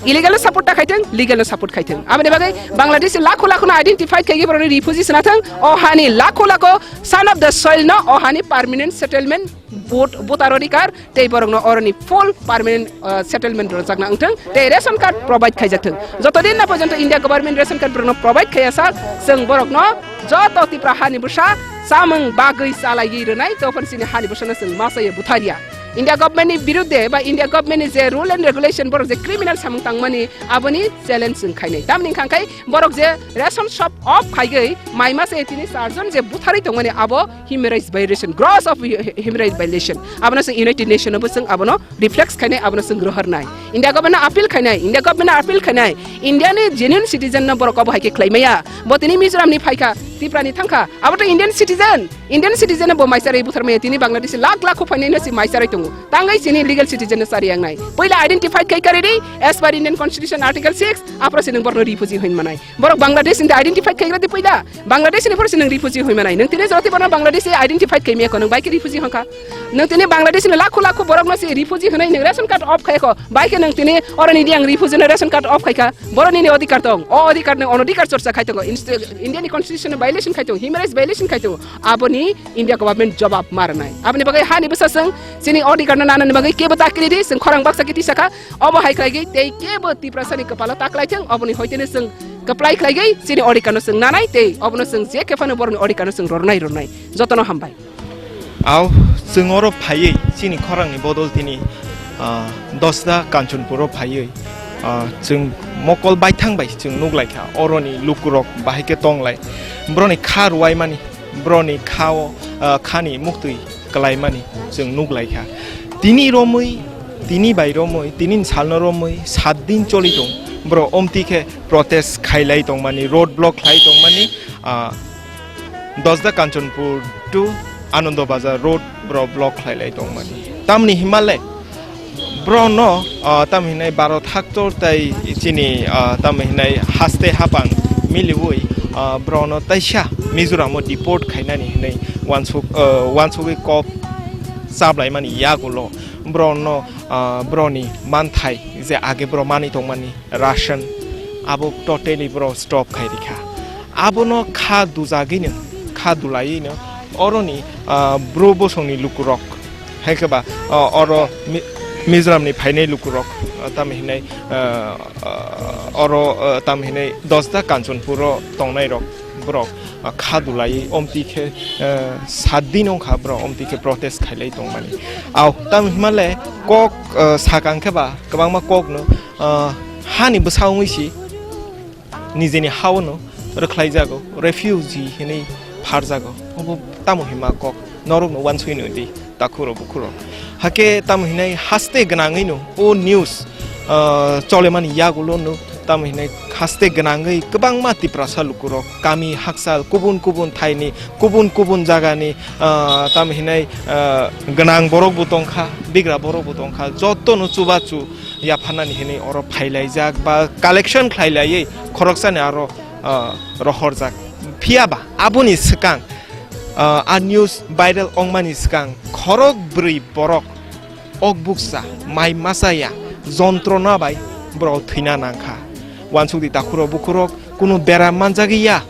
illegal no support ta khaithang, legal no support khaithang. Aboni bagwi Bangladesh lakho lakho no identify khaigwi borokni refugee swnathang, o hani lakho lakho son of the soil no o hani permanent settlement vote, voter odhikar tei borokno oroni full permanent, uh, settlement rwjakna wngthang tei ration card provide khaijakthang. Joto din na porjonto India government ration card borokno provide khaiya sak, chwng borokno joto Tipra hani bwsa chamung bagwi chalaiwi rwnai, tophon chini hani bwsano chwng masa ye butharya. India government ni birudde ba India government ni je rule and regulation borok je criminal samung tangmani aboni challenge chwng khainai. Tamni wngkha khe borok je ration shop off khaigwi mai masa ye tini charjon je butharwi tongmani abo human rights violation, gross of hu-, human rights violation. Abono chwng United Nation o bo chwng abono reflex khainai, abono chwng rohornai. India government no appeal khainai, India government no appeal khainai. India ni genuine citizen no borok obo hai khe khlai maya. Bo tini Mizoram ni phaikha, Tripura ni thangkha. Abo to Indian citizen. Indian citizen bo mai charwi buthar maya, tini Bangladesh lakh lakh kho phainai no si mai charwi tongo. Tangwi chini legal citizen no chari yangnai. Puila identify khai kari di, as per Indian Constitution Article six, aphro se nwng borokno refugee hwn manai. Borok Bangladesh ni identify khai di puila. Bangladesh ni phoro se nwng refugee hwn manai. Nwng tini joti borno Bangladesh ni identify khai maya ko, nwng bai khe refugee hwn kha. Nwng tini Bangladesh ni lakho lakho borokno se refugee hwnwi nwng ration card off khai ko. Bai khe nwng tini oroni di ang refugee no ration card off khai kha. Boroni ni odhikar tong. O odhikar nwng onodhikar chorcha khai tongo. Inst-, India ni constitution violation khai tongo. Human rights violation khai tongo. Aboni India government jobab ma rwnai. Aboni bagwi hani bwsa chwng chini odhikar no nanani bagwi kebo ta kiri di, chwng khorang baksa khe tisa kha. Obo hai khlaigwi tei kebo Tiprasa ni kwpalo ta khlai thung, oboni hoiteno chwng kwplai khlaigwi chini odhikar no chwng nanai tei obono chwng je khe phano boroni odhikar no chwng rornai rornai. Jotono hambai. Au, chwng oro phaiwi chini khorang ni bodol tini, ah, Dosda Kanchanpur o phaiwi, ah, chwng mokol baithang bai chwng nuk lai kha, oroni lukurok bahai khe tong lai, boroni kha ruwai mani. Broni kha o, ah, khani muktwi kwlaimani chwng nuk lai kha. Tini romwi, tini bai romwi, tini salno romwi, sat din choli tong. Bro omti khe protest khailai tongmani, road block khlai tongmani, ah, Dosda Kanchanpur to Anando Bazar road bro block khlailai tongmani. Tamni himale, Bro no, ah, tamo hinai Bharat haktor tai chini, ah, tamo hinai haste hapang miliwi, ah, bro no taisa Mizoram o deport khainani hinui wansuk, ah, wansugwi kok chablaimani yagulo bro no, ah, bro ni manthai je age bro mani tongmani ration abo totally bro stop khai rikha. Abono kha dujagwino, kha dulaiwino oroni, ah, bro bosongni lukurok, hai khe ba, ah, oro Mi-, Mizoramni phainai lukurok, ah, tamo hinai, ah, ah, oro, ah, tamo hinai Dosda Kanchanpuro tongnairok borok, ah, kha dulaiwi omtwi khe, ah, sat din wngkha borok omtwi khe protest khailai tongmani. Au, tamo hinmale kok, ah, sakang khe ba kwbangma kokno, ah, hani bwsa wngwi si, nijeni ha-o no rwkhlaijago, refugee hinui pharjago. Obo tamo hinma kok, norokno uansuknwi di, takhurok bukhurok. Hakhe tamo hinai haste gwnangwino o news, ah, cholemani yagulo no tamo hinai haste gwnangwi kwbangma Tiprasa lukurok kami hakchal kubun kubun thaini, kubun kubun jagani, ah, tamo hinai, ah, gwnang borok bo tongkha, bigra borok bo tongkha, jotono chubachu yapharnani hinui oro phailaijak ba collection khlailaiwi khoroksani aro, ah, rohorjak. Phiyaba aboni swkang, ah, a news viral wngmani swkang khorok bwrwi borok okbuksa mai machaya jontrona bai borok thwina nangkha. Uansukdi takhurok bukhurok, kunu beram manjagwi ya,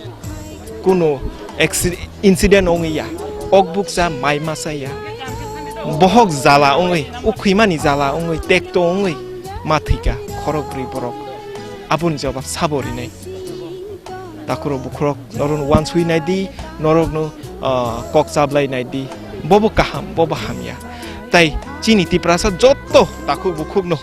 kunu acci-, incident wngwi ya, okbuksa mai masa ya, bohok jala wngwi, ukhwimani jala wngwi, tekto wngwi ma thwika khorok bwrwi borok. Aboni jawab sabo rinai. Takhurok bukhurok norokno wansui nai di, norokno, ah, kok chablai nai di. Bobo kaham, bobo hamya. Tai chini Tiprasa jotto takhuk bukhukno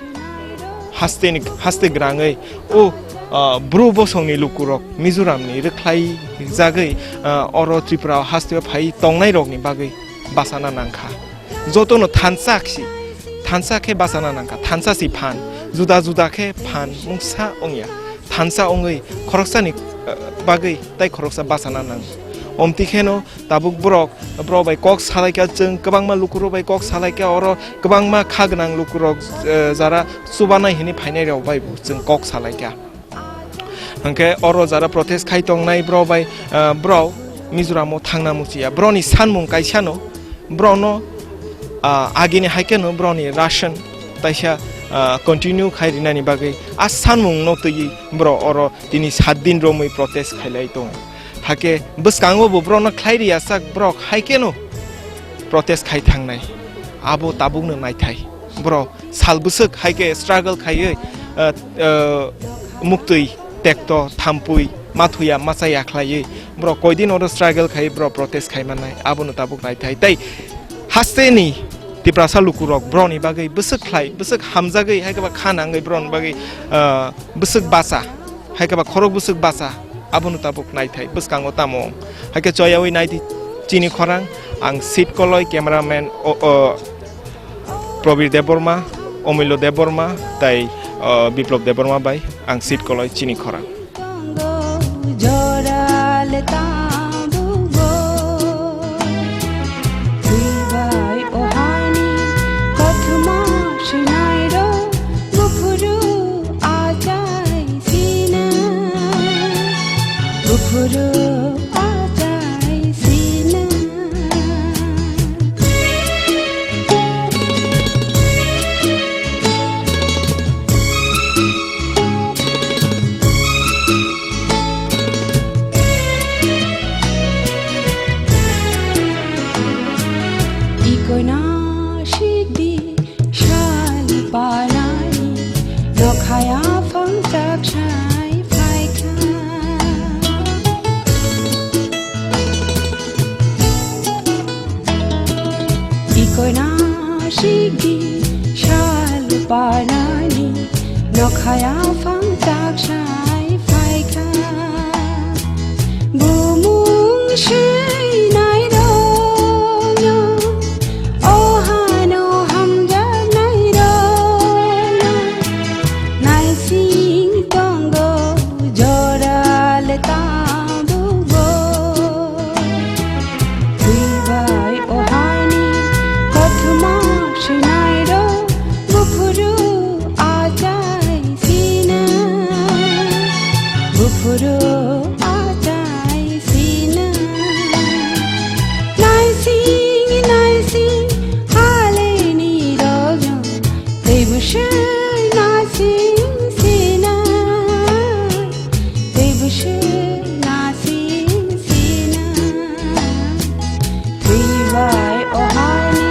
haste ni, haste grangwi o, ah, bru bosongni lukurok Mizoramni rwkhlai jagwi, ah, oro Tripura hasteo phai tongnairokni bagwi bachana nangkha. Jotono thansa si, thansa khe bachana nangkha, thansa si phan, juda juda khe phan mungsa wngya, thansa wngwi khoroksani, eh, bagwi tai khoroksa bachana nang. Omti kheno tabuk borok, borok bai kok salaikha, chwng kwbangma lukurok bai kok salaikha, oro kwbangma kha gwnang lukurok, eh, jara chubanai hwnwi phainairok bai bo chwng kok salaikha. Hwnkhe oro jara protest khai tongnai borok bai, ah, borok Mizoramo thangna muchiya. Borokni sanmung kaisano, borokno, ah, agini hai kheno borokni ration taisa, ah, continue khai rinani bagwi a sanmungno twiwi borok oro tini sat din romwi protest khailai tongo. Hakhe bwskango bo borokno khlai riya sak borok hai kheno protest khai thangnai. Abo tabukno naithai. Borok sal bwswk hai khe struggle khaiwi, ah, ah, muktwi tekto thampui mathuya machaya khlaiwi borok koidin oro struggle khai borok protest khai mannai, abono tabuk naithai. Tei hasteni Tiprasa lukurok borokni bagwi bwswk khlai, bwswk hamjagwi hai khe ba kha nangwi borokni bagwi, ah, bwswk bacha, hai khe ba khorok bwswk bacha, abono tabuk naithai bwskango tamo wng. Hai khe choyawi naidi chini khorang, ang Sit Koloi, cameraman o, o, Probir Debbarma, Omulyo Debbarma, tai, o, Biplop Debbarma bai ang Sit Koloi chini khorang. Ikoina sikdi sal panai, nokhaya phangchak sai phaikha. Ikoina sikdi sal panani, nokhaya phangchak sai phaikha. Bumung seinai rokno, o hano hamjaknai rokno, naising tongo jora le tabukbo. Twi bai o hani kothoma sinai rok, buphuru achai sina, buphuru achai sina. Naising, naising, haleni rokno, teibo se naising sina, teibo se naising sina. Twi bai o hani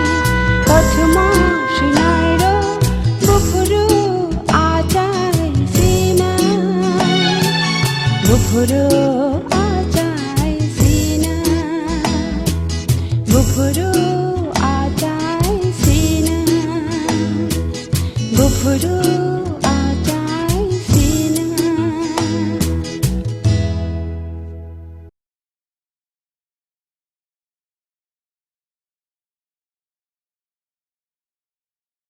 kothoma sinai rok, buphuru achai sina, buphuru achai sina, buphuru achai sina, buphuru